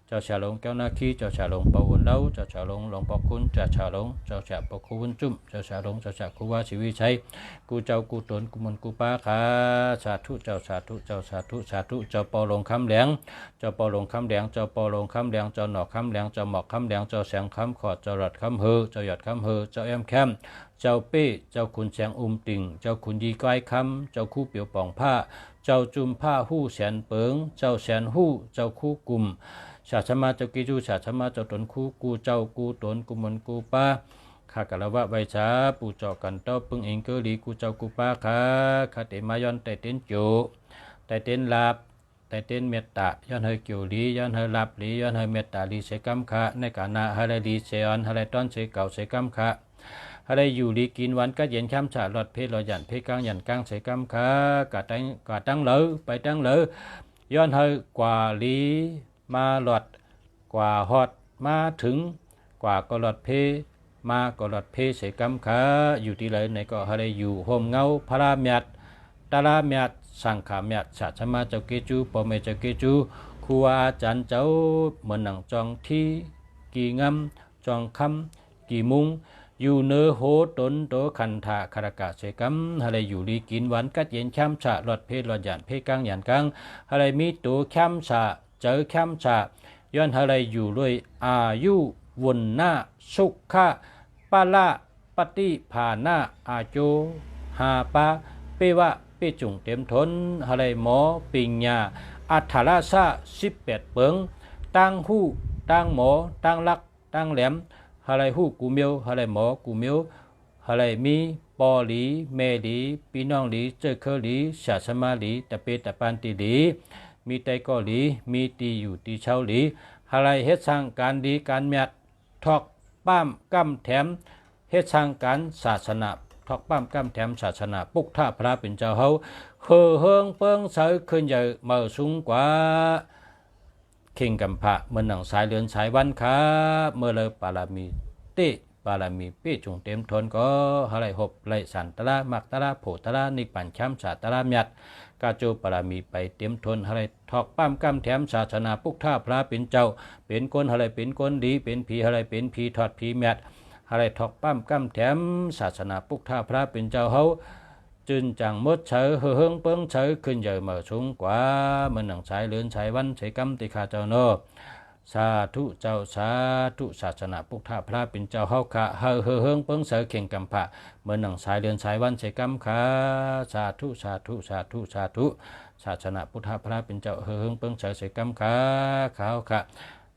เจ้าเสี่ยหลงแก้วนาคี เจ้าเสี่ยหลงปะวนเล้า เจ้าเสี่ยหลงหลวงพ่อคุณ เจ้าเสี่ยหลง เจ้าเสี่ยพระครูบุญจุ่ม เจ้าเสี่ยหลง เจ้าเสี่ยครูวาศรีวิชัย กูเจ้ากูตนกูมนกูปาข้า สาธุเจ้า สาธุเจ้า สาธุ สาธุ เจ้าปอหลงคำแหลง เจ้าปอหลงคำแหลง เจ้าปอหลงคำแหลง เจ้าหนอกคำแหลง เจ้าหมอกคำแหลง เจ้าแสงคำขอด เจ้าหลอดคำเหอ เจ้าหยอดคำเหอ เจ้าแอมแคม เจ้าเป้ เจ้าขุนแสงอุ้มติ่ง เจ้าขุนยีก้อยคำ เจ้าคู่เปียวป่องผ้า เจ้าจุมผ้าหู้แสนเปิง เจ้าแสนหู้ เจ้าคู่กลุ่ม สาสมาเจ้ากิจู สาสมาเจ้าตนคู่ กูเจ้ากูตนกูมนกูปา ข้าคารวะไหว้สา ปู่เจ้ากันเต้าปึงอิงเกอหลี กูเจ้ากูปาข้า ข้าเตมาย้อนไต่เต็นโจ ไต่เต็นลาบ ไต่เต็นเมตตา ย้อนให้เกียวหลี ย้อนให้ลาบหลี ย้อนให้เมตตาหลีเสกำข้า ในกาหน้าให้ได้หลีเสออน ให้ได้ต้อนเสเก่าเสกำข้า ให้ได้อยู่หลีกินหวานกัดเย็นแคมสะ หลอดเพศหลอดหยันเพศกลางหยันกลางเสกำข้า กะตั้งกะตั้งเหลอไปตั้งเหลอ ย้อนให้กว่าหลีมาหลอด กว่าฮอดมาถึง กว่าก็หลอดเพ มาก็หลอดเพเสกำข้า อยู่ตี้ไหนไหนก็ให้ได้อยู่โฮมเงาพระเมียด ตะละเมียด สังฆาเมียด สาสมาเจ้าเกจู ปอแม่เจ้าเกจู ครูอาจารย์เจ้า เหมือนหนังจองที่ กี่งำ จองคำ กี่มุง อยู่เนื้อโหตนโตขันธาคารกะเสกำ ให้ได้อยู่หลีกินหวานกัดเย็นแคมสะ หลอดเพศหลอดหยันเพศกลางหยันกลาง ให้ได้มีโตแคมสะ เจอแคมสะ ย้อนให้ได้อยู่ด้วยอายุ วันนะสุขะ ปะละ ปฏิภาณะ อาโจ หาปะ เปวะ เปจุงเต็มทน ให้ได้หมอปิญญา อัฏฐรสะ สิบแปดเปิง ตั้งหู้ ตั้งหมอ ตั้งลัก ตั้งแหลม ให้ได้หู้กูเมียว ให้ได้หมอกูเมียว ให้ได้มีปอหลี แม่หลี ปีน้องหลี เจ้าเคอหลี สาสมาหลี ตะเปตะปานตีหลี มีไตก็หลี มีตีอยู่ตีเช้าหลี ให้ได้เฮ็ดสร้างการดีการเมียด ทอกป้ามก้ำแถม เฮ็ดสร้างการศาสนา ทอกป้ามก้ำแถมศาสนา ปุกทะพระเป็นเจ้าเฮา เฮอเฮิงเปิงใสขึ้นใหญ่เหมาะสูงกว่า เข่งกำพะ เหมือนหนังสายเดือนสายวันครับ เมื่อเลยปารมีเตะ ปารมีเป้จุงเต็มทนก็ ให้ได้หบได้สันตะละ มักตะละ โผตะละ นิพพานแคมสะตะละเมียด กาโจปารมีไปเต็มทน ให้ได้ทอกป้ามก้ำแถมศาสนา ปุกทะพระเป็นเจ้า เป็นคนให้ได้เป็นคนดี เป็นผีให้ได้เป็นผีถอดผีเมียด ให้ได้ทอกป้ามก้ำแถมศาสนา ปุกทะพระเป็นเจ้าเฮา จืนจังหมดใส เฮอเฮิงเปิงใส ขึ้นใหญ่เหมาะสูงกว่า เหมือนหนังสายเดือนสายวันเสกำติข้าเจ้าเนาะ สาธุเจ้า สาธุ ศาสนาปุกทะพระเป็นเจ้าเฮาข้า ให้เฮอเฮิงเปิงใสเข่งกำพะ เหมือนหนังสายเดือนสายวันเสกำข้า สาธุ สาธุ สาธุ สาธุ ศาสนาปุกทะพระเป็นเจ้า เฮอเฮิงเปิงใสเสกำข้า ข้าเฮาข้า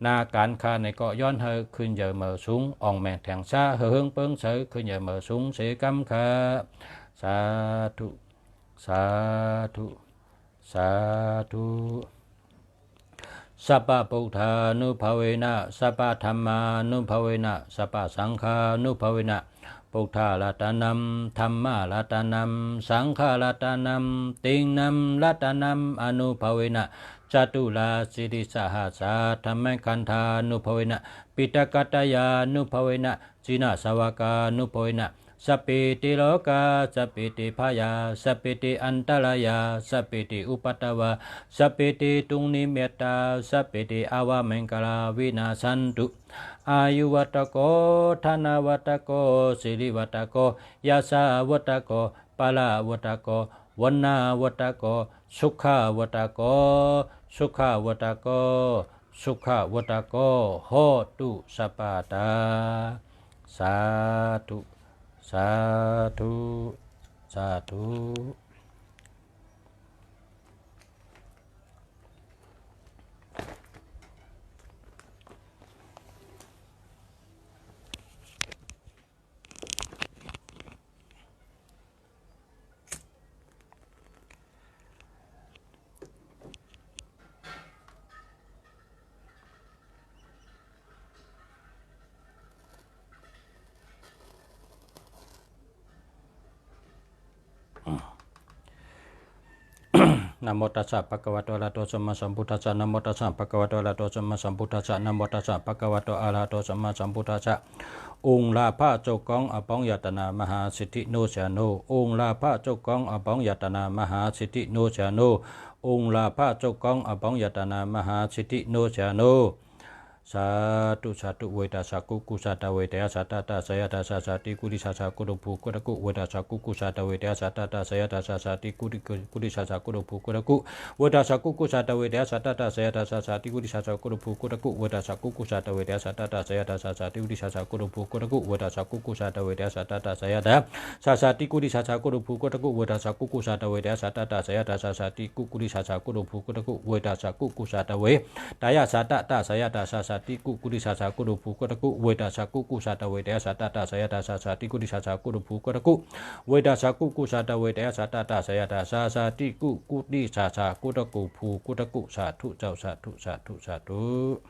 นาการข้าในก็ย้อนให้ขึ้นใหญ่เหมาะสูง อ่องแมงแถงซา เฮอเฮิงเปิงใส ขึ้นใหญ่เหมาะสูงเสกำข้า สาธุ สาธุ สาธุ Sabbabuddhānubhāvena, sabbadhammānubhāvena, sabbasaṅghānubhāvena, buddharatanaṃ, dhammaratanaṃ, saṅgharatanaṃ, tiṇṇaṃ ratanaṃ ānubhāvena, caturāsītisahassadhammakkhandhānubhāvena, piṭakattayānubhāvena, jinasāvakānubhāvena, sabbe te rogā, sabbe te bhayā, sabbe te antarāyā, sabbe te upaddavā, sabbe te dunnimittā, sabbe te avamaṅgalā vinassantu. Āyuvaḍḍhako, dhanavaḍḍhako, sirivaḍḍhako, yasavaḍḍhako, balavaḍḍhako, vaṇṇavaḍḍhako, sukhavaḍḍhako, sukhavaḍḍhako, sukhavaḍḍhako hotu sabbadā. Sādhu, sādhu, sādhu. Namo tassa bhagavato arahato sammāsambuddhassa. Namo tassa bhagavato arahato sammāsambuddhassa. Namo tassa bhagavato arahato sammāsambuddhassa. Ū lābhā cokkaṃ apaṃ yatanā mahāsiddhi no jano. Ū lābhā cokkaṃ apaṃ yatanā mahāsiddhi no jano. Ū lābhā cokkaṃ apaṃ yatanā mahāsiddhi no jano. Sādhu, sādhu. Vedā sakkukkusa dvādeyyasatta dasayassa sāsati kuṭisassa guru bhū gurukku. Vedā sakkukkusa dvādeyyasatta dasayassa sāsati kuṭi-, kuṭisassa guru bhū gurukku. Vedā sakkukkusa dvādeyyasatta dasayassa sāsati kuṭisassa guru bhū gurukku. Vedā sakkukkusa dvādeyyasatta dasayassa sāsati kuṭisassa guru bhū gurukku. Vedā sakkukkusa dvādeyyasatta dasayassa sāsati kuṭisassa guru bhū gurukku. Vedā sakkukkusa dvādeyyasatta dasayassa sāsati ku-, kuṭisassa guru bhū gurukku. Vedā sakkukkusa dvādeyyasatta dasayassa sāsati ku-, kuṭisassa guru bhū gurukku. Vedā sakkukkusa dvādeyyasatta dasayassa sāsati kuṭisassa guru bhū gurukku. Vedā sakkukkusa dvādeyyasatta dasayassa sāsati ku-, kuṭisassa guru bhū gurukku. Sādhu, sādhu, sādhu, sādhu.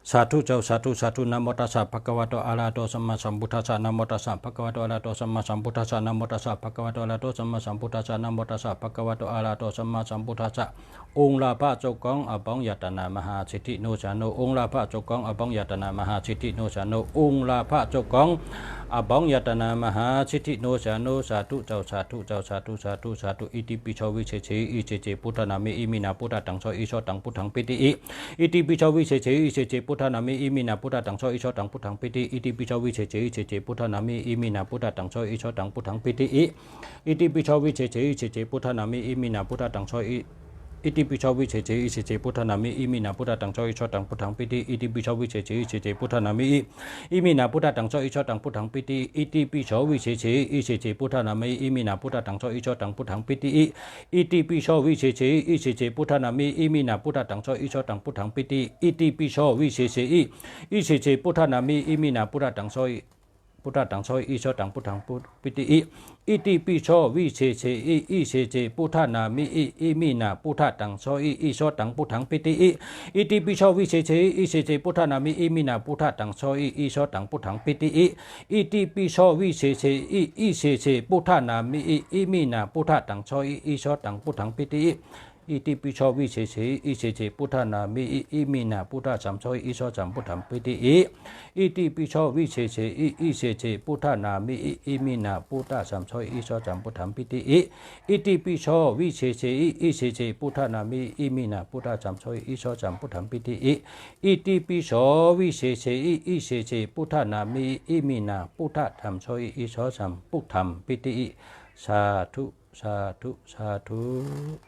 Sādhu, sādhu, sādhu. Namo tassa bhagavato arahato sammāsambuddhassa. Namo tassa bhagavato arahato sammāsambuddhassa. Namo tassa bhagavato arahato sammāsambuddhassa. Namo tassa bhagavato arahato sammāsambuddhassa. Ū lābhā cokkaṃ apaṃ yatanā mahāsiddhi no jano. Ū lābhā cokkaṃ apaṃ yatanā mahāsiddhi no jano. Ū lābhā cokkaṃ apaṃ yatanā mahāsiddhi no jano. Sādhu, sādhu, sādhu, sādhu, sādhu. Itipi so visesehi isese buddhanāme iminā buddhadaṃso isodaṃ buddhaṃ piti i. Itipi so visesehi isese buddhanāme iminā buddhadaṃso isodaṃ buddhaṃ piti. Itipi so visesehi isese buddhanāme iminā buddhadaṃso isodaṃ buddhaṃ piti i. Itipi so visesehi isese buddhanāme iminā buddhadaṃso i. Itipi so visesehi isese buddhanāme iminā buddhadaṃso isodaṃ buddhaṃ piti. Itipi so visesehi isese buddhanāme i. Iminā buddhadaṃso isodaṃ buddhaṃ piti. Itipi so visesehi isese buddhanāme iminā buddhadaṃso isodaṃ buddhaṃ piti i. Itipi so visesehi isese buddhanāme iminā buddhadaṃso isodaṃ buddhaṃ piti. Itipi so visesehi isese buddhanāme iminā buddhadaṃso i. Buddhadaṃso isodaṃ buddhaṃ pu-, piti i. Itipi so visesehi isese buddhanāme i iminā buddhadaṃso i isodaṃ buddhaṃ piti i. Itipi so visesehi isese buddhanāme iminā buddhadaṃso i isodaṃ buddhaṃ piti i. Itipi so visesehi isese buddhanāme i iminā buddhadaṃso i isodaṃ buddhaṃ piti i. Itipi so visesehi isese buddhanāme i iminā buddhadaṃso i isodaṃ buddhaṃ piti i. Itipi so visesehi isese buddhanāme i iminā buddhadaṃso i isodaṃ buddhaṃ piti i. Itipi so visesehi isese buddhanāme i iminā buddhadaṃso i isodaṃ buddhaṃ piti i. Itipi so visesehi isese buddhanāme i iminā buddhadaṃso i isodaṃ buddhaṃ piti i. Sādhu, sādhu, sādhu.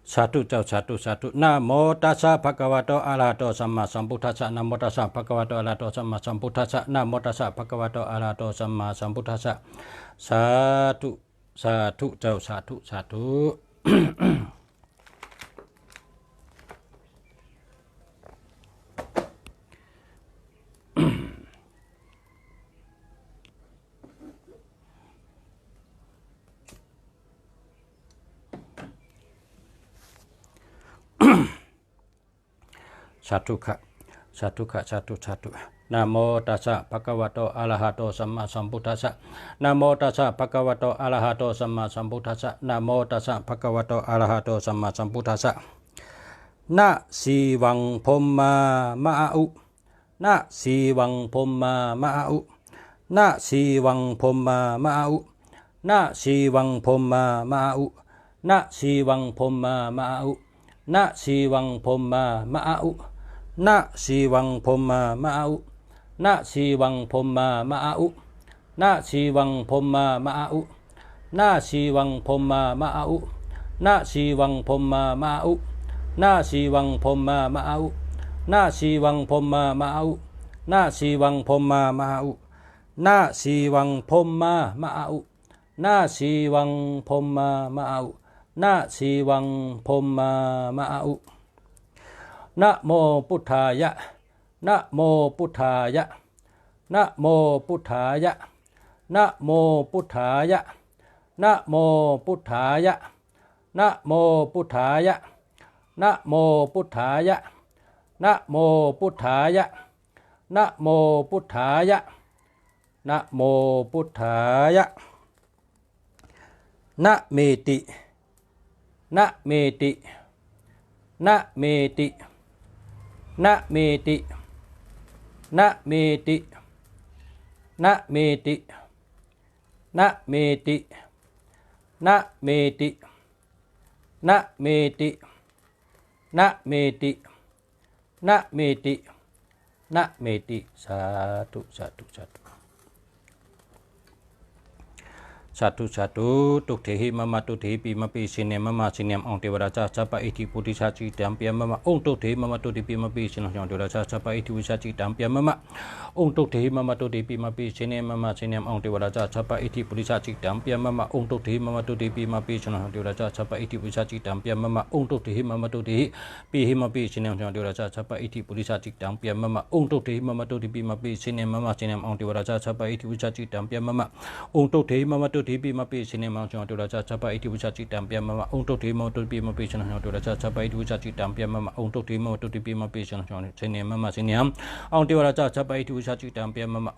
Sādhu, sādhu, sādhu. Namo tassa bhagavato arahato sammāsambuddhassa. Namo tassa bhagavato arahato sammāsambuddhassa. Namo tassa bhagavato arahato sammāsambuddhassa. Sādhu, sādhu, sādhu, sādhu. Sādhu, sādhu, sādhu, sādhu. Namo tassa bhagavato arahato sammāsambuddhassa. Namo tassa bhagavato arahato sammāsambuddhassa. Namo tassa bhagavato arahato sammāsambuddhassa. Na sīvaṃ brahmā mā āhu. Na sīvaṃ brahmā mā āhu. Na sīvaṃ brahmā mā āhu. Na sīvaṃ brahmā mā āhu. Na sīvaṃ brahmā mā āhu. Na sīvaṃ brahmā ma a u. Na sīvaṃ brahmā ma a u. Na sīvaṃ brahmā ma a u. Na sīvaṃ brahmā ma a u. Na sīvaṃ brahmā ma a u. Na sīvaṃ brahmā ma a u. Na sīvaṃ brahmā ma a u. Na sīvaṃ brahmā ma a u. Na sīvaṃ brahmā ma a u. Na sīvaṃ brahmā ma a u. Na sīvaṃ brahmā ma a u. Na sīvaṃ brahmā ma a u. Namo buddhāya. Namo buddhāya. Namo buddhāya. Namo buddhāya. Namo buddhāya. Namo buddhāya. Namo buddhāya. Namo buddhāya. Namo buddhāya. Namo buddhāya. Nameti. Nameti. Nameti. Nameti. Nameti. Nameti. Nameti. Nameti. Nameti. Nameti. Nameti. Nameti. Sādhu, sādhu, sādhu. Sādhu, sādhu. Tuṭṭhehi mama tuṭṭhehi pimāpi jinne mama jinnem aṃ devarājā sabba iddhi pūrisā cittaṃ piyamama. Oṃ tuṭṭhehi mama tuṭṭhehi pimāpi jinne aṃ devarājā sabba iddhi pūrisā cittaṃ piyamama. Oṃ tuṭṭhehi mama tuṭṭhehi pimāpi jinne mama jinnem aṃ devarājā sabba iddhi pūrisā cittaṃ piyamama. Oṃ tuṭṭhehi mama tuṭṭhehi pimāpi jinne aṃ devarājā sabba iddhi pūrisā cittaṃ piyamama. Oṃ tuṭṭhehi mama tuṭṭhehi pimāpi jinne aṃ devarājā sabba iddhi pūrisā cittaṃ piyamama. Oṃ tuṭṭhehi mama tuṭṭhehi pimāpi jinne mama jinnem aṃ devarājā sabba iddhi pūrisā cittaṃ piyamama. Oṃ tuṭṭhehi mama tuṭṭhehi pimāpi jinne mama jinnem aṃ devarājā sabba iddhi pūrisā cittaṃ piyamama. Oṃ tuṭṭhehi mama tuṭṭhehi pimāpi jinne aṃ devarājā sabba iddhi pūrisā cittaṃ piyamama. Oṃ tuṭṭhehi mama tuṭṭhehi pimāpi jinne mama jinnem aṃ devarājā sabba iddhi pūrisā cittaṃ piyamama.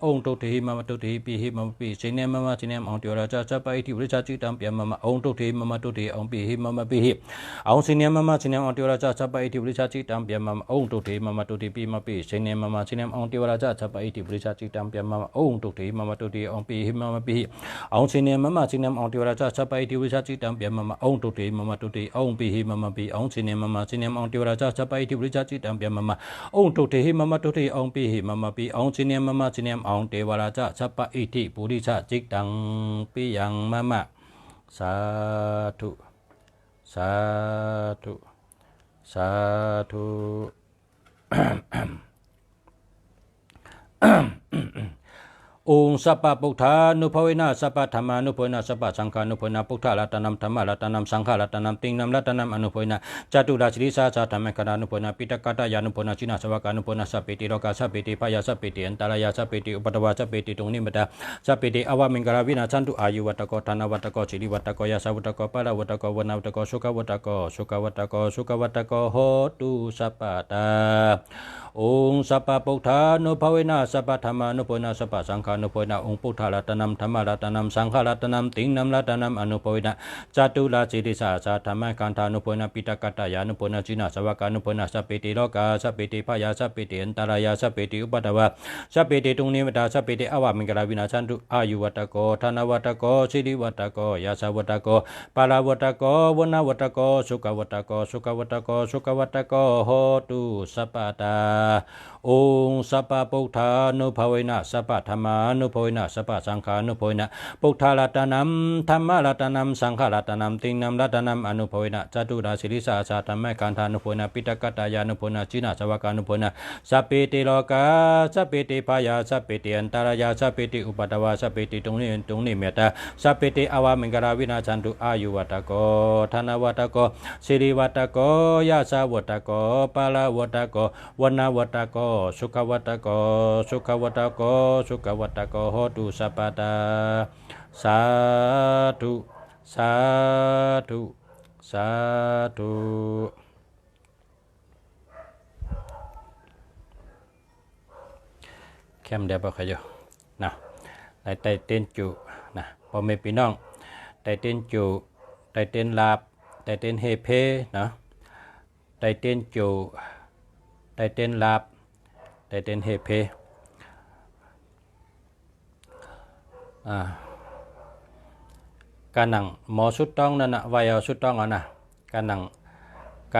Oṃ tuṭṭhehi mama tuṭṭhehi pimāpi jinne mama jinnem aṃ devarājā sabba iddhi pūrisā cittaṃ piyamama. Oṃ tuṭṭhehi mama tuṭṭhehi pimāpi jinne mama jinnem aṃ devarājā sabba iddhi pūrisā cittaṃ piyamama. Oṃ tuṭṭhehi mama tuṭṭhehi pimāpi jinne mama jinnem aṃ devarājā sabba iddhi pūrisā cittaṃ piyamama. Oṃ tuṭṭhehi mama tuṭṭhehi pimāpi jinne mama jinnem aṃ devarājā sabba iddhi pūrisā cittaṃ piyamama. Oṃ tuṭṭhehi mama tuṭṭhehi pimāpi jinne mama jinnem aṃ devarājā sabba iddhi pūrisā cittaṃ piyamama. Oṃ tuṭṭhehi mama tuṭṭhehi pimāpi jinne mama jinnem aṃ devarājā sabba iddhi pūrisā cittaṃ piyamama. Sādhu, sādhu, sādhu. Oṃ sabbabuddhānubhāvena sabbadhammānubhāvena sabbasaṅghānubhāvena buddharatanaṃ dhammaratanaṃ saṅgharatanaṃ tiṇṇaṃ ratanānaṃ ānubhāvena caturāsītisahassadhammakkhandhānubhāvena piṭakattayānubhāvena jinasāvakānubhāvena sabbete rogā sabbete bhayā sabbete antarāyā sabbete upaddavā sabbete dunnimittā sabbete avamaṅgalā vinassantu āyuvaḍḍhako dhanavaḍḍhako sirivaḍḍhako yasavaḍḍhako balavaḍḍhako vaṇṇavaḍḍhako sukhavaḍḍhako sukhavaḍḍhako sukhavaḍḍhako hotu sabbadā. Oṃ sabbabuddhānubhāvena sabbadhammānubhāvena sabbasaṅghānubhāvena oṃ buddharatanaṃ dhammaratanaṃ saṅgharatanaṃ tiṇṇaṃ ratanānaṃ ānubhāvena caturāsītisahassadhammakkhandhānubhāvena piṭakattayānubhāvena jinasāvakānubhāvena sabbete rogā sabbete bhayā sabbete antarāyā sabbete upaddavā sabbete dunnimittā sabbete avamaṅgalā vinassantu āyuvaḍḍhako dhanavaḍḍhako sirivaḍḍhako yasavaḍḍhako balavaḍḍhako vaṇṇavaḍḍhako sukhavaḍḍhako sukhavaḍḍhako sukhavaḍḍhako hotu sabbadā. Oṃ sabbabuddhānubhāvena sabbadhammānubhāvena sabbasaṅghānubhāvena buddharatanaṃ dhammaratanaṃ saṅgharatanaṃ tiṇṇaṃ ratanānaṃ ānubhāvena caturāsītisahassadhammakkhandhānubhāvena piṭakattayānubhāvena jinasāvakānubhāvena sabbete rogā sabbete bhayā sabbete antarāyā sabbete upaddavā sabbete dunnimittā sabbete avamaṅgalā vinassantu āyuvaḍḍhako dhanavaḍḍhako sirivaḍḍhako yasavaḍḍhako balavaḍḍhako vaṇṇavaḍḍhako sukhavaḍḍhako sukhavaḍḍhako sukhavaḍḍhako hotu sabbadā. Sādhu, sādhu, sādhu. แคมเดียวพอขยอนะ ได้เต้นจูนะ พ่อแม่พี่น้อง ได้เต้นจู ได้เต้นลาบ ได้เต้นเฮเพนะ ได้เต้นจู ได้เต้นลาบ ได้เต้นเฮเพ อ่า การนั่งหมอสุดต้องนั่นนะ ไหว้เอาสุดต้องเอานะ การนั่ง ၵႃႈၼင်ႇမေႃၼႃႇ ၼႂ်းၸႂ်ၼႂ်းၶေႃး ႁဝ်းမေႃၸိူင်ႉႁိုဝ်ၵေႃႈ သူးတွင်းၸိူင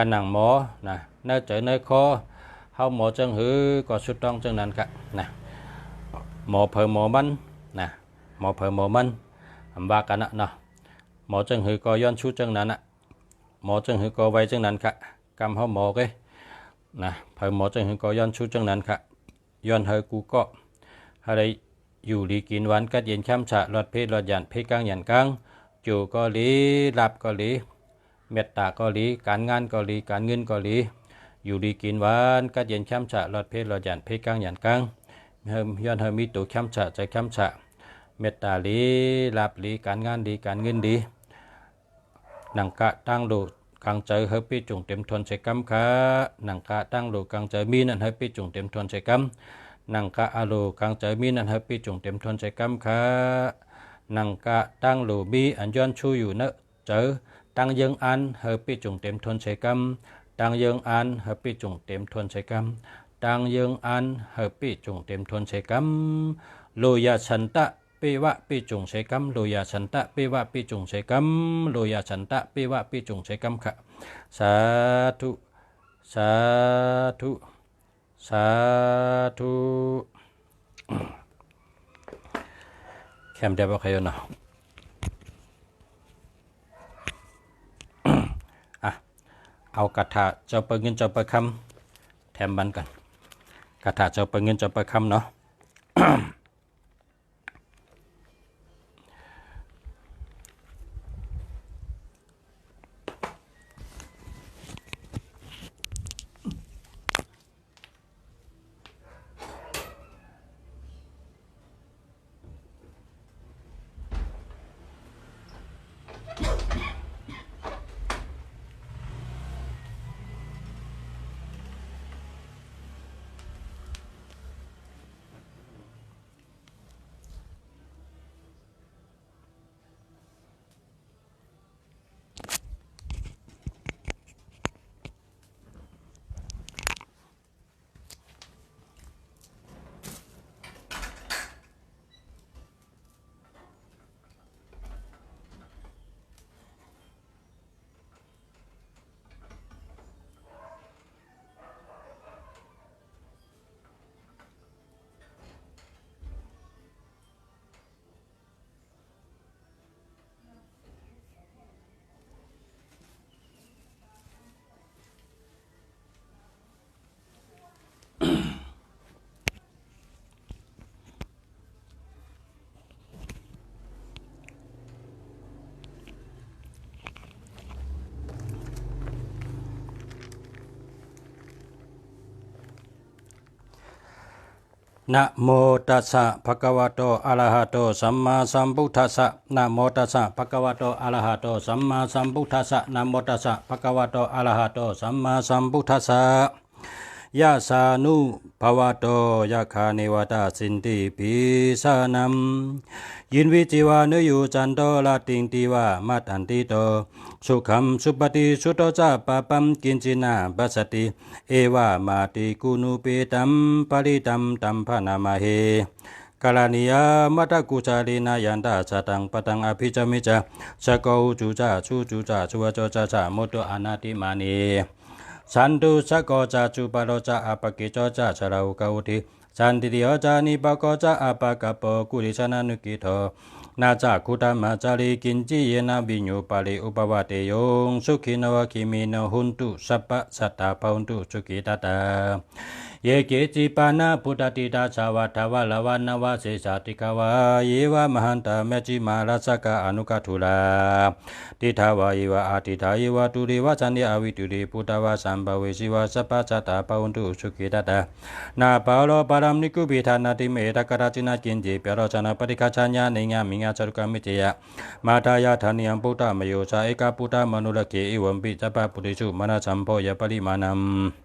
်ႉၼၼ်ၶႃႈၼႃႇ။ မေႃၽႂ်မေႃမၼ်းၼႃႇ မေႃၽႂ်မေႃမၼ်း ဢမ်ႇဝႃႈၵၼ်ၼႃႇၼေႃႈ။ မေႃၸိူင်ႉႁိုဝ်ၵေႃႈ ယွၼ်းသူးၸိူင်ႉၼၼ်ၼႃႇ မေႃၸိူင်ႉႁိုဝ်ၵေႃႈ ဝႆႈၸိူင်ႉၼၼ်ၶႃႈ။ ၵမ်းႁဝ်းမေႃၵူၺ်းၼႃႇ ၽႂ်မေႃၸိူင်ႉႁိုဝ်ၵေႃႈ ယွၼ်းသူးၸိူင်ႉၼၼ်ၶႃႈ။ ယွၼ်းႁႂ်ႈၵူႈၵေႃႉ ႁႂ်ႈလႆႈယူႇလီၵိၼ်ဝၢၼ် ၵတ်းယဵၼ်ၶျၢမ်းသႃႇ လွတ်ႈၽေးလွတ်ႈယၢၼ်ႇ ၽေးၵၢင်းယၢၼ်ႇၵၢင်း ၸူဝ်ႈၵေႃႈလီ လၢပ်ႈၵေႃႈလီ မဵတ်ႉတႃႇၵေႃႈလီ ၵၢၼ်ငၢၼ်းၵေႃႈလီ ၵၢၼ်ငိုၼ်းၵေႃႈလီ ယူႇလီၵိၼ်ဝၢၼ် ၵတ်းယဵၼ်ၶျၢမ်းသႃႇ လွတ်ႈၽေးလွတ်ႈယၢၼ်ႇ ၽေးၵၢင်းယၢၼ်ႇၵၢင်း ႁႂ်ႈ ယွၼ်းႁႂ်ႈမီးတူဝ်ၶျၢမ်းသႃႇ ၸႂ်ၶျၢမ်းသႃႇ မဵတ်ႉတႃႇလီ လၢပ်ႈလီ ၵၢၼ်ငၢၼ်းလီ ၵၢၼ်ငိုၼ်းလီ ၼင်ႇၵႃႈတၢင်းလူဝ်ႇၵၢင်ၸႂ် ႁႂ်ႈပျေႉၸုင်ႇတဵမ်ထူၼ်ႈသေၵမ်းၶႃႈ။ ၼင်ႇၵႃႈတၢင်းလူဝ်ႇၵၢင်ၸႂ်မီးၼၼ်ႉ ႁႂ်ႈပျေႉၸုင်ႇတဵမ်ထူၼ်ႈသေၵမ်း။ ၼင်ႇၵႃႈဢလူဝ်ႇၵၢင်ၸႂ်မီးၼၼ်ႉ ႁႂ်ႈပျေႉၸုင်ႇတဵမ်ထူၼ်ႈသေၵမ်းၶႃႈ။ ၼင်ႇၵႃႈတၢင်းလူဝ်ႇမီး ဢၼ်ယွၼ်းသူးယူႇၼႂ်းၸႂ် တၢင်းယိူင်းဢၢၼ်း ႁႂ်ႈပျေႉၸုင်ႇတဵမ်ထူၼ်ႈသေၵမ်း။ တၢင်းယိူင်းဢၢၼ်း ႁႂ်ႈပျေႉၸုင်ႇတဵမ်ထူၼ်ႈသေၵမ်း။ တၢင်းယိူင်းဢၢၼ်း ႁႂ်ႈပျေႉၸုင်ႇတဵမ်ထူၼ်ႈသေၵမ်း။ လေႃးယသၼ်ႇတ ပေႇဝ ပျေႉၸုင်ႇသေၵမ်း။ လေႃးယသၼ်ႇတ ပေႇဝ ပျေႉၸုင်ႇသေၵမ်း။ လေႃးယသၼ်ႇတ ပေႇဝ ပျေႉၸုင်ႇသေၵမ်းၶႃႈ။ သႃႇထု သႃႇထု သႃႇထု။ ၶႅမ်ႉတႄႉပေႃးၶႂ်ႈၼေႃႈ။ ဢႃႇ ဢဝ်ၵႃႇထႃႇၸဝ်ႈပႂ်ႉငိုၼ်းၸဝ်ႈပႂ်ႉၶမ်း ထႅမ်ပၼ်ၵွၼ်ႇ။ ၵႃႇထႃႇၸဝ်ႈပႂ်ႉငိုၼ်းၸဝ်ႈပႂ်ႉၶမ်းၼေႃႈ။ Namo tassa bhagavato arahato sammāsambuddhassa. Namo tassa bhagavato arahato sammāsambuddhassa. Namo tassa bhagavato arahato sammāsambuddhassa. Yassānubhāvato yakkha neva dassenti bhīsanam. Yinvi ceva nu yuccanto rattindiva matandito. Sukhaṃ supati sutto ca pāpaṃ kiñci na passati. Evamādiguṇūpetam parittaṃ taṃ bhaṇāma he. Karaṇīyamatthakusalena yantā sataṃ pattaṃ abhisamecca. Sakko ujū ca suhujū ca suvaco cassa mudu anatimānī. Santussako ca subharo ca appakicco ca sallahukavutti. Santindriyo ca nipako ca appagabbho kulesanānuggido. Na ca khuddaṃ ācare kiñci yena viññū pare upavadeyyuṃ. Sukhino khemino hontu sabbasattā bhavantu sukhitattā. Ye keci pāṇabhūtatthi tasā va thāvarā va anavasesā dīghā va yeva mahantā majjhimā rassakā aṇukathūlā. Diṭṭhā va yeva adiṭṭhā yeva dūre vasanti avidūre bhūtā va sambhavesī va sabbasattā bhavantu sukhitattā. Na paro paraṃ nikubbetha nātimaññetha katthaci naṃ kiñci pāpetha senā paṭighasaññā niyyānikañca dukkhamiccheyya. Mātā yathā niyaṃ puttamayo sā ekaputtamanurakkhe evampi sabbaputtesu mānasambhāvaye aparimāṇaṃ.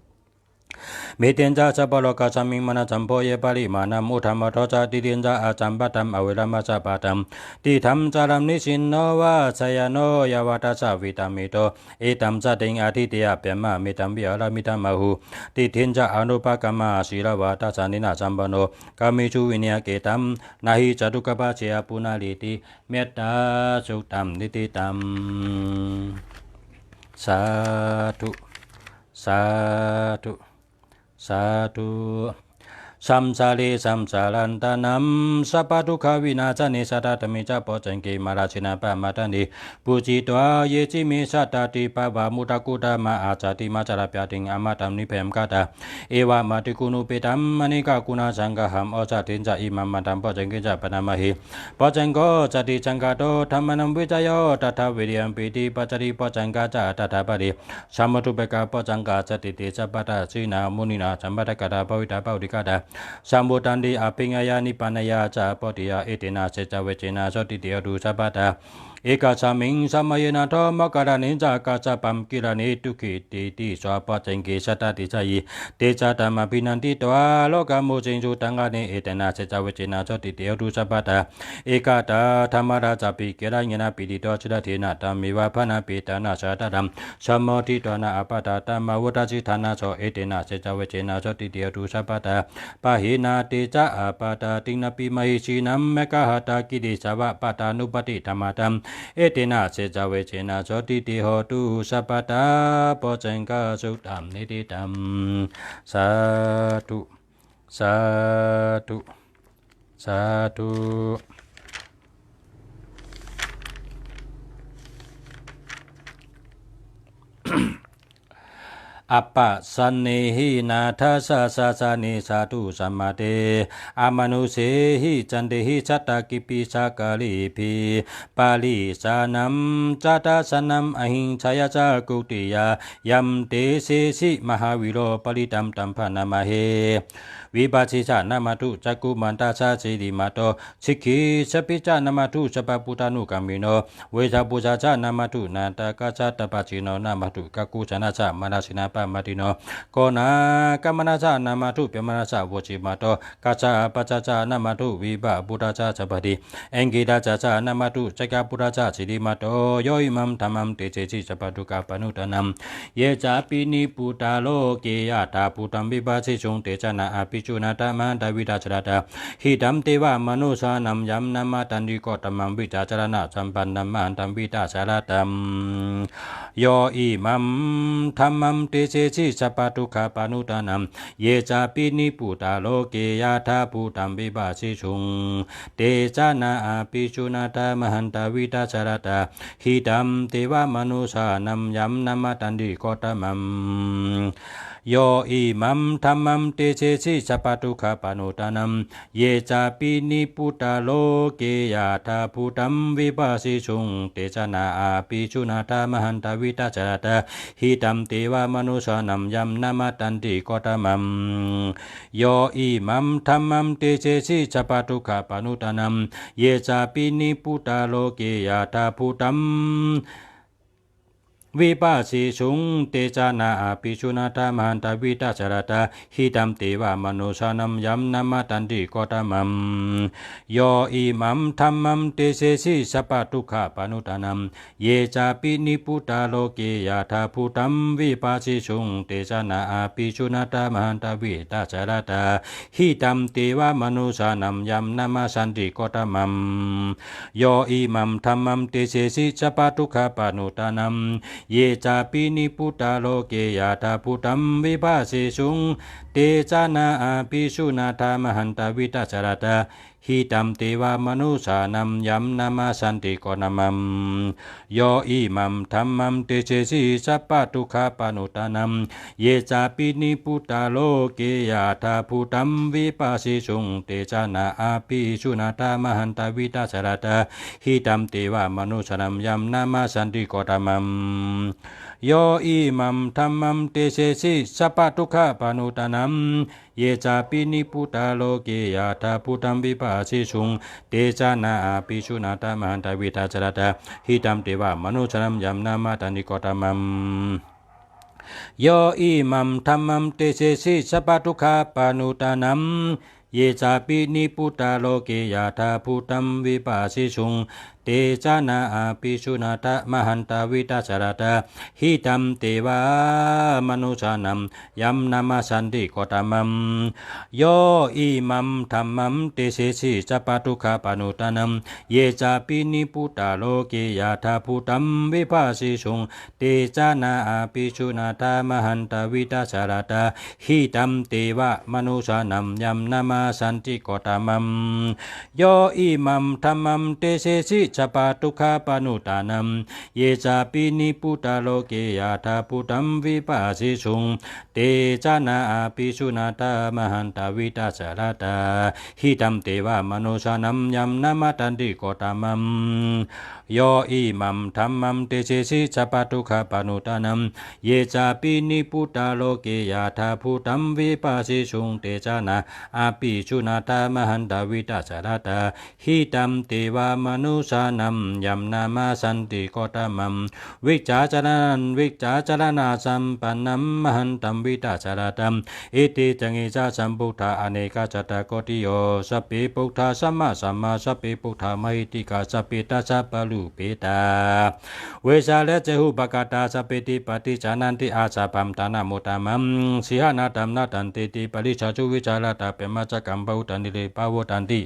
Mettañca sabbalokasmiṃ mānasambhāvaye aparimāṇaṃ. Uddhamadho ca tiṭṭhañca asambādhaṃ averamasapattaṃ tiṭṭhaṃ caraṃ nisinno va sayāno yāvatassa vigatamiddho. Etaṃ satiṃ adhiṭṭheyya brahmametaṃ viharamiddhamāhu. Diṭṭhiñca anupagamma sīlavā dassanena sampanno kāmesu vineyya gedhaṃ na hi jātu gabbhaseyyaṃ punaretīti. Mettasuttaṃ niṭṭhitaṃ. Sādhu. Sādhu, sādhu. Saṃsāre saṃsārantānaṃ, sabbadukkhavināsane, sadā dhamme ca bojjhaṅge, mārāsenā pamādaṃ te, bhujitva ye sīme sadā, te bhava mutto kuṭamā, asatīnaṃ saraṃ bhyatīnaṃ, amataṃ nibhayamhi gadā. Evamādiguṇūpetaṃ, anekāguṇasaṅgahaṃ, osathiñca imaṃ mantaṃ, bojjhaṅgena ca paṇamāhi. Bojjhaṅgo satisaṅkhāto, dhammānaṃ vicayo tathā, viriyampīti passaddhi, bojjhaṅgā ca tathāpatti, samādhupekkhabojjhaṅgā, satiṭṭhī sabbadā, sīlā muninā sammadakkhātā, bhāvitā bhāvitī khatā, saṃvattanti abhiññāya, nibbānāya ca bodhiyā, etena saccavajjena, sotthi te hotu sabbadā. Ekasmiṃ samaye nātho, moggallānañca kassapaṃ, gilāne dukkhite disvā, bojjhaṅge satta desayi, te ca dhammaṃ abhinanditvā, rogā mucciṃsu taṅkhaṇe, etena saccavajjena, sotthi te hotu sabbadā. Ekadā dhammarājāpi, gelaññenā pīḷito, surattena taṃ meva bhaṇāpetānaṃ, sādaraṃ sammoditvāna ābādhā, tamhā vuṭṭhāsi ṭhānaso, etena saccavajjena, sotthi te hotu sabbadā. Pahīnā te ca ābādhā, tiṇṇannampi mahesinaṃ, maggāhatakilesāva, pattānuppattidhammataṃ, etena saccavajjena, sotthi te hotu sabbadā. Bojjhaṅgasuttaṃ nedittaṃ. Sādhu, sādhu, sādhu. Appasannehi nāthassa sāsane, sādhu sammate amanussehi, santehi satta kiṃpi sakkārebhi, parisānaṃ ca dassanaṃ ahiṃsāya ca kuṭiyā, yaṃ desesi mahāvīro, parittaṃ taṃ bhaṇāma he. Vipāsi ca nāmadhu, cakkhumatā ca sirīmato, sikhissapi ca nāmadhu, sabbabhūtānukampino, vessabhūsā ca nāmadhu, ñātakā ca tapassino, nāmadhu kakusāna ca, mārasenā pamādino, konāgamana ca nāmadhu, brāhmaṇā ca vusīmato, kassapassa ca nāmadhu, vippabhūtā ca sabbadhi, aṅgīrasā ca nāmadhu, sakyaputtā ca sirīmato, yo imaṃ dhammaṃ desesi, sabbadukkhāpanūdanaṃ, ye cāpi nipputtā loke, yathābhūtaṃ vipassisuṃ, te ca na apisuṇā, mahantā vītasāradā, hitāyampi devamanussānaṃ, yannāma tantri gotamaṃ, vijjācaraṇasampannaṃ, mahantaṃ vītasāradaṃ. Yo imaṃ dhammaṃ desesi, sabbadukkhāpanūdanaṃ, ye cāpi nipputtā loke, yathābhūtaṃ vipassisuṃ, te ca na apisuṇā, mahantā vītasāradaṃ, hitāyampi devamanussānaṃ, yannāma tantri gotamaṃ. Yo imaṃ dhammaṃ desesi, sabbadukkhāpanūdanaṃ, ye cāpi nipputtā loke, yathābhūtaṃ vipassisuṃ, te ca na apisuṇā, mahantā vītasāradaṃ, hitāyampi devamanussānaṃ, yannāma tantri gotamaṃ. Yo imaṃ dhammaṃ desesi, sabbadukkhāpanūdanaṃ, ye cāpi nipputtā loke, yathābhūtaṃ vipassisuṃ, te ca na apisuṇā, mahantā vītasāradaṃ, hitāyampi devamanussānaṃ, yannāma tantri gotamaṃ. Yo imaṃ dhammaṃ desesi, sabbadukkhāpanūdanaṃ, ye cāpi nipputtā loke, yathābhūtaṃ vipassisuṃ, te ca na apisuṇā, mahantā vītasāradaṃ, hitāyampi devamanussānaṃ, yannāma tantri gotamaṃ. Yo imaṃ dhammaṃ desesi, sabbadukkhāpanūdanaṃ, ye cāpi nipputtā loke, yathābhūtaṃ vipassisuṃ, te ca na apisuṇā, mahantā vītasāradaṃ, hitāyampi devamanussānaṃ, yannāma tantri gotamaṃ. Yo imaṃ dhammaṃ desesi, sabbadukkhāpanūdanaṃ, ye cāpi nipputtā loke, yathābhūtaṃ vipassisuṃ, te ca na apisuṇā, mahantā vītasāradaṃ, hitāyampi devamanussānaṃ, yannāma tantri gotamaṃ. Yo imaṃ dhammaṃ desesi, sabbadukkhāpanūdanaṃ, ye cāpi nipputtā loke, yathābhūtaṃ vipassisuṃ, te ca na apisuṇā, mahantā vītasāradaṃ, hitāyampi devamanussānaṃ, yannāma tantri gotamaṃ. Yo imaṃ dhammaṃ desesi, sabbadukkhāpanūdanaṃ, ye cāpi nipputtā loke, yathābhūtaṃ vipassisuṃ, te janā apisuṇā mahantā vītasāradā, hitaṃ devamanussānaṃ yaṃ namassanti Gotamaṃ. Yo imaṃ dhammaṃ desesi sabbadukkhāpanūdanaṃ, ye cāpi nibbutā loke yathābhūtaṃ vibhajissuṃ, te janā apisuṇā mahantā vītasāradā, hitaṃ devamanussānaṃ yaṃ namassanti Gotamaṃ. Yo imaṃ dhammaṃ desesi sabbadukkhāpanūdanaṃ, ye cāpi nibbutā loke yathābhūtaṃ vibhajissuṃ, te janā apisuṇā mahantā vītasāradā, hitaṃ devamanussānaṃ yaṃ namassanti Gotamaṃ. Yo imaṃ dhammaṃ desesi sabbadukkhāpanūdanaṃ, ye cāpi nibbutā loke yathābhūtaṃ vibhajissuṃ, te janā apisuṇā mahantā vītasāradā, hitaṃ devamanussānaṃ yaṃ namassanti Gotamaṃ. Vijjācaraṇaṃ vijjācaraṇasampannaṃ mahantaṃ vītasāradaṃ, iti caṃ esa sambuddhā anekesudā koṭiyo, sabbe buddhā sammāsambuddhā, sabbe buddhā mahiddhikā, sabbe dasabalūpetā, vesālā ca upakattā, sabbepi paṭijānanti asabhaṃ janamuttamaṃ, sīhanadan nadantīti parisāsu vītarā, taṃ brahmacāryaṃ pavaḍḍhanti, pavaḍḍhanti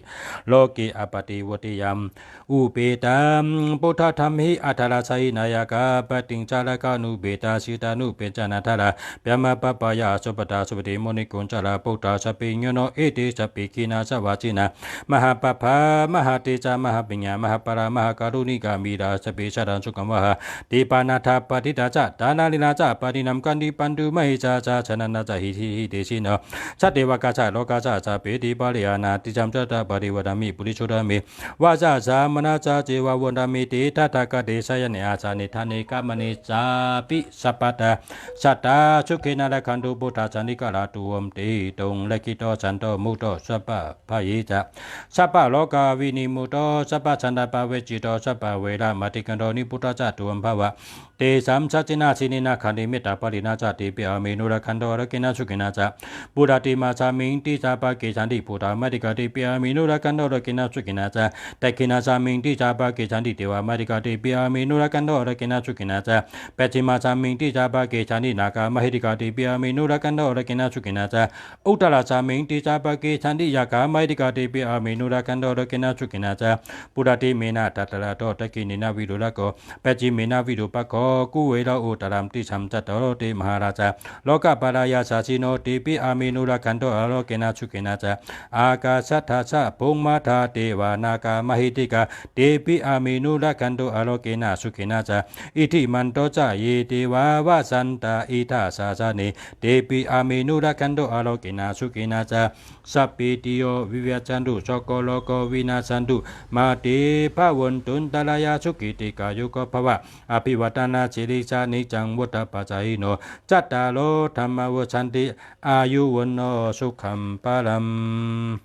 loke appaṭivattiyaṃ. Upetaṃ buddhadhammehi antarājahīnā, yakkhapatiṃ sārāgānupetāyuṃ, jinānubbe ca naṃ dārā brahmapāpaggaho, supaṭṭhā supaṭimunikujjā, buddhā sabbaññuno. Ete sabbe khīṇā savāsinā mahāpāpā mahātejā mahāpuññā mahāphalā mahākāruṇikā vīrā, sabbe sattā sukhā vahā. Tiṇṇannā ca paṇḍitā ca tanaṃ dīnā ca paṇḍitanā, khantī bhaṇḍu mahesā ca, janakāyā ca hite hitesino, ca devakāyā ca lokāyā ca, sabbepi pariyānā. Tesaṃ caññā paṭivattāmi purisottame, vācā ca manasā ca ceva, vandāmi te tathāgate, sayane āsane ṭhāne gamane cāpi. Sabbadā sadā sukhī attānaṃ rakkhantu, buddhā santī karotu, om tehi tuṃ rakkhitvā santo muktā sabbabhayā ca, sabbarogā vinimutto, sabbasantāpavajjito, sabbaveramatikkanto, nibbuto ca tuvaṃ bhava. Tesaṃ saccena sīlena khantimettāpariṇā ca, tepi āmeyya anurakkhantu, ārogena sukhena ca. Puratthimāsmiṃ disā pāgecchati buddhā, mārikā, tepi āmeyya anurakkhantu, ārogena sukhena ca. Dakkhiṇāsmiṃ disā pāgecchati devā, mārikā, tepi āmeyya anurakkhantu, ārogena sukhena ca. Pacchimāsmiṃ disā pāgecchati nāgā, mahiddhikā, tepi āmeyya anurakkhantu, ārogena sukhena ca. Uttarāsmiṃ disā pāgecchati yakkhā, mahiddhikā, tepi āmeyya anurakkhantu, ārogena sukhena ca. Puratthimena dhataraṭṭho, dakkhiṇena virūḷhako, pacchimena virūpakkho, kuvero uttaraṃ disaṃ. Cattāro te mahārājā, lokapālā yasasino, tepi āmeyya anurakkhantu, ārogena sukhena ca. Ākāsaṭṭhā ca bhummaṭṭhā devā, nāgā mahiddhikā, tepi āmeyya anurakkhantu, ārogena sukhena ca. Iddhimanto ca ye devā, vasantā ida sāsane, tepi āmeyya anurakkhantu, ārogena sukhena ca. Sabbītiyo vivajjantu, sabbarogo vinassatu, mā te bhavatvantarāyo, sukhī dīghāyuko bhava. Abhivādanasīlissa niccaṃ vuḍḍhāpacāyino, cattāro dhammā vaḍḍhanti, āyu vaṇṇo sukhaṃ balaṃ.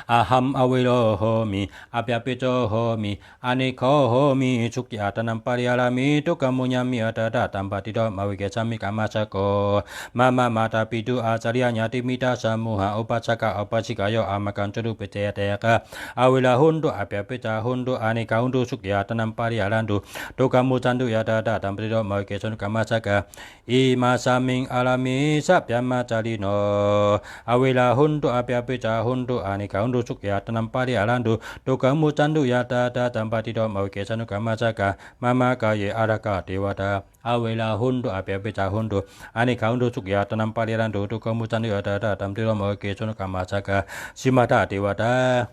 Ahaṃ avero homi, abyāpajjho homi, anīgho homi, sukhī attānaṃ pariharāmi, dukkhā muccaṃ mamaṃ, atthāya sampattito mā, veghenāsmiṃ kammassako. Mama mātāpitu ācariya ñātimittā samūhā, upāsakā upāsikāyo, amhākaṃ sotthū pajāya tayāgaṃ. Averā hontu, abyāpajjā hontu, anīghā hontu, sukhī attānaṃ pariharantu, dukkhā muccantu, atthāya sampattito mā, veghenāsmiṃ kammassako. Imasmiṃ ārāme sabrahmacārino, averā hontu, abyāpajjā hontu, anīghā hontu, sukhī attānaṃ pariharantu, dukkhā muccantu, atthāya sampattito mā, veghenāsmiṃ kammassako. Mama kāye ārāhikā devatā, averā hontu, abyāpajjā hontu, anīghā hontu, sukhī attānaṃ pariharantu, dukkhā muccantu, atthāya sampattito mā, veghenāsmiṃ kammassako. Simhādā devatā,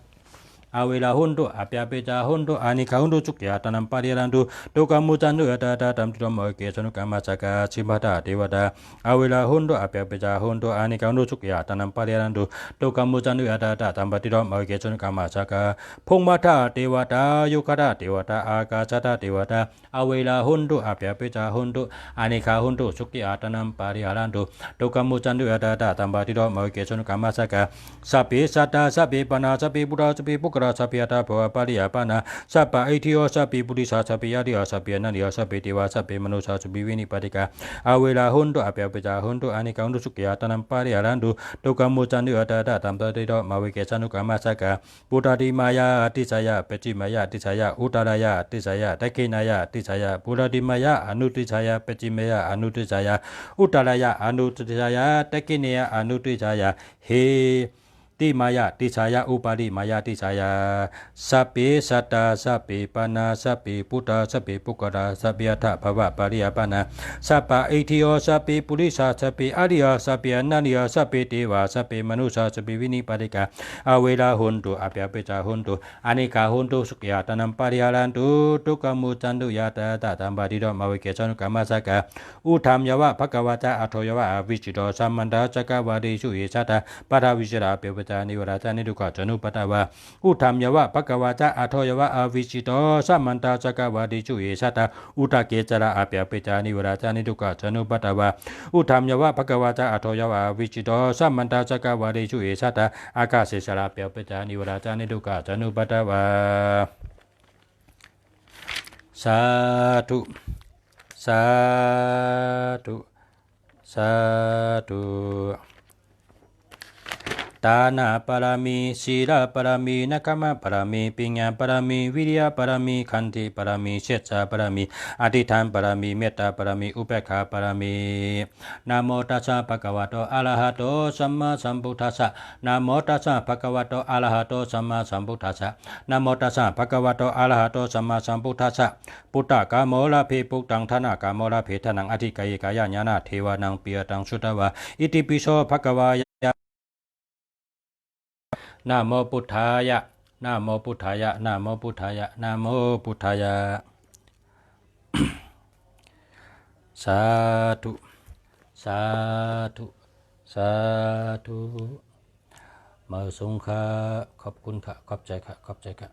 averā hontu, abyāpajjā hontu, anīghā hontu, sukhī attānaṃ pariharantu, dukkhā muccantu, atthāya sampattito mā, veghenāsmiṃ kammassako. Simhādā devatā, averā hontu, abyāpajjā hontu, anīghā hontu, sukhī attānaṃ pariharantu, dukkhā muccantu, atthāya sampattito mā, veghenāsmiṃ kammassako. Bhummadā devatā, yāgakā devatā, ākāsaṭṭhā devatā, averā hontu, abyāpajjā hontu, anīghā hontu, sukhī attānaṃ pariharantu, dukkhā muccantu, atthāya sampattito mā, veghenāsmiṃ kammassako. Sabbe sattā, sabbe pāṇā, sabbe bhūtā, sabbe puggalā, sabbe attabhāvapariyāpannā, sabbaitthiyo, sabbe purisā, sabbe ariyā, sabbe anariyā, sabbe devā, sabbe manussā, sukhī vinipātikā, averā hontu, abyāpajjhā hontu, anīghā hontu, sukhī attānaṃ pariharantu, dukkhā muccantu, yathāyataṃ patiṭṭhito, mā vigacchantu kammassakā. Pūrabī māyā disāya, pacchimāya disāya, uttarāya disāya, dakkhiṇāya disāya, pūrabī māyā anudisāya, pacchimāya anudisāya, uttarāya anudisāya, dakkhiṇāya anudisāya, heṭṭhimāya disāya, uparimāya disāya, sabbe sattā, sabbe pāṇā, sabbe bhūtā, sabbe puggalā, sabbe attabhāvapariyāpannā, sabbaitthiyo, sabbe purisā, sabbe ariyā, sabbe anariyā, sabbe devā, sabbe manussā, sukhī vinipātikā, averā hontu, abyāpajjhā hontu, anīghā hontu, sukhī attānaṃ pariharantu, dukkhā muccantu, yathāyataṃ patiṭṭhito, mā vigacchantu kammassakā. Uddhaṃ yāva bhagavā ca, adho yāva avicito, samantā cakkavāḷesu, itisaddā paṭhavīsarā abyāpajjhā anīghā ca niddukkā ca anupaddavā. Uddhaṃ yāva bhagavā ca, adho yāva avicito, samantā cakkavāḷesu, itisaddā uttake sarā abyāpajjhā anīghā ca niddukkā ca anupaddavā. Uddhaṃ yāva bhagavā ca, adho yāva avicito, samantā cakkavāḷesu, itisaddā ākāse sarā abyāpajjhā anīghā ca niddukkā ca anupaddavā. Sādhu, sādhu, sādhu. Dāna pāramī, sīla pāramī, nekkhamma pāramī, paññā pāramī, viriya pāramī, khanti pāramī, sacca pāramī, adhiṭṭhana pāramī, mettā pāramī, upekkhā pāramī. Namo tassa bhagavato arahato sammāsambuddhassa. Namo tassa bhagavato arahato sammāsambuddhassa. Namo tassa bhagavato arahato sammāsambuddhassa. Puttakāmo labhe puttaṃ, dhanakāmo labhe dhanaṃ, adhikāye kāyañāṇaṃ, devānaṃ piyataṃ sutvā, itipi so bhagavā. Namo buddhāya, namo buddhāya, namo buddhāya, namo buddhāya. Sādhu, sādhu, sādhu. မႂ်ႇသုင်ၶႃႈ ขอบคุณค่ะ ขอบใจค่ะ ขอบใจค่ะ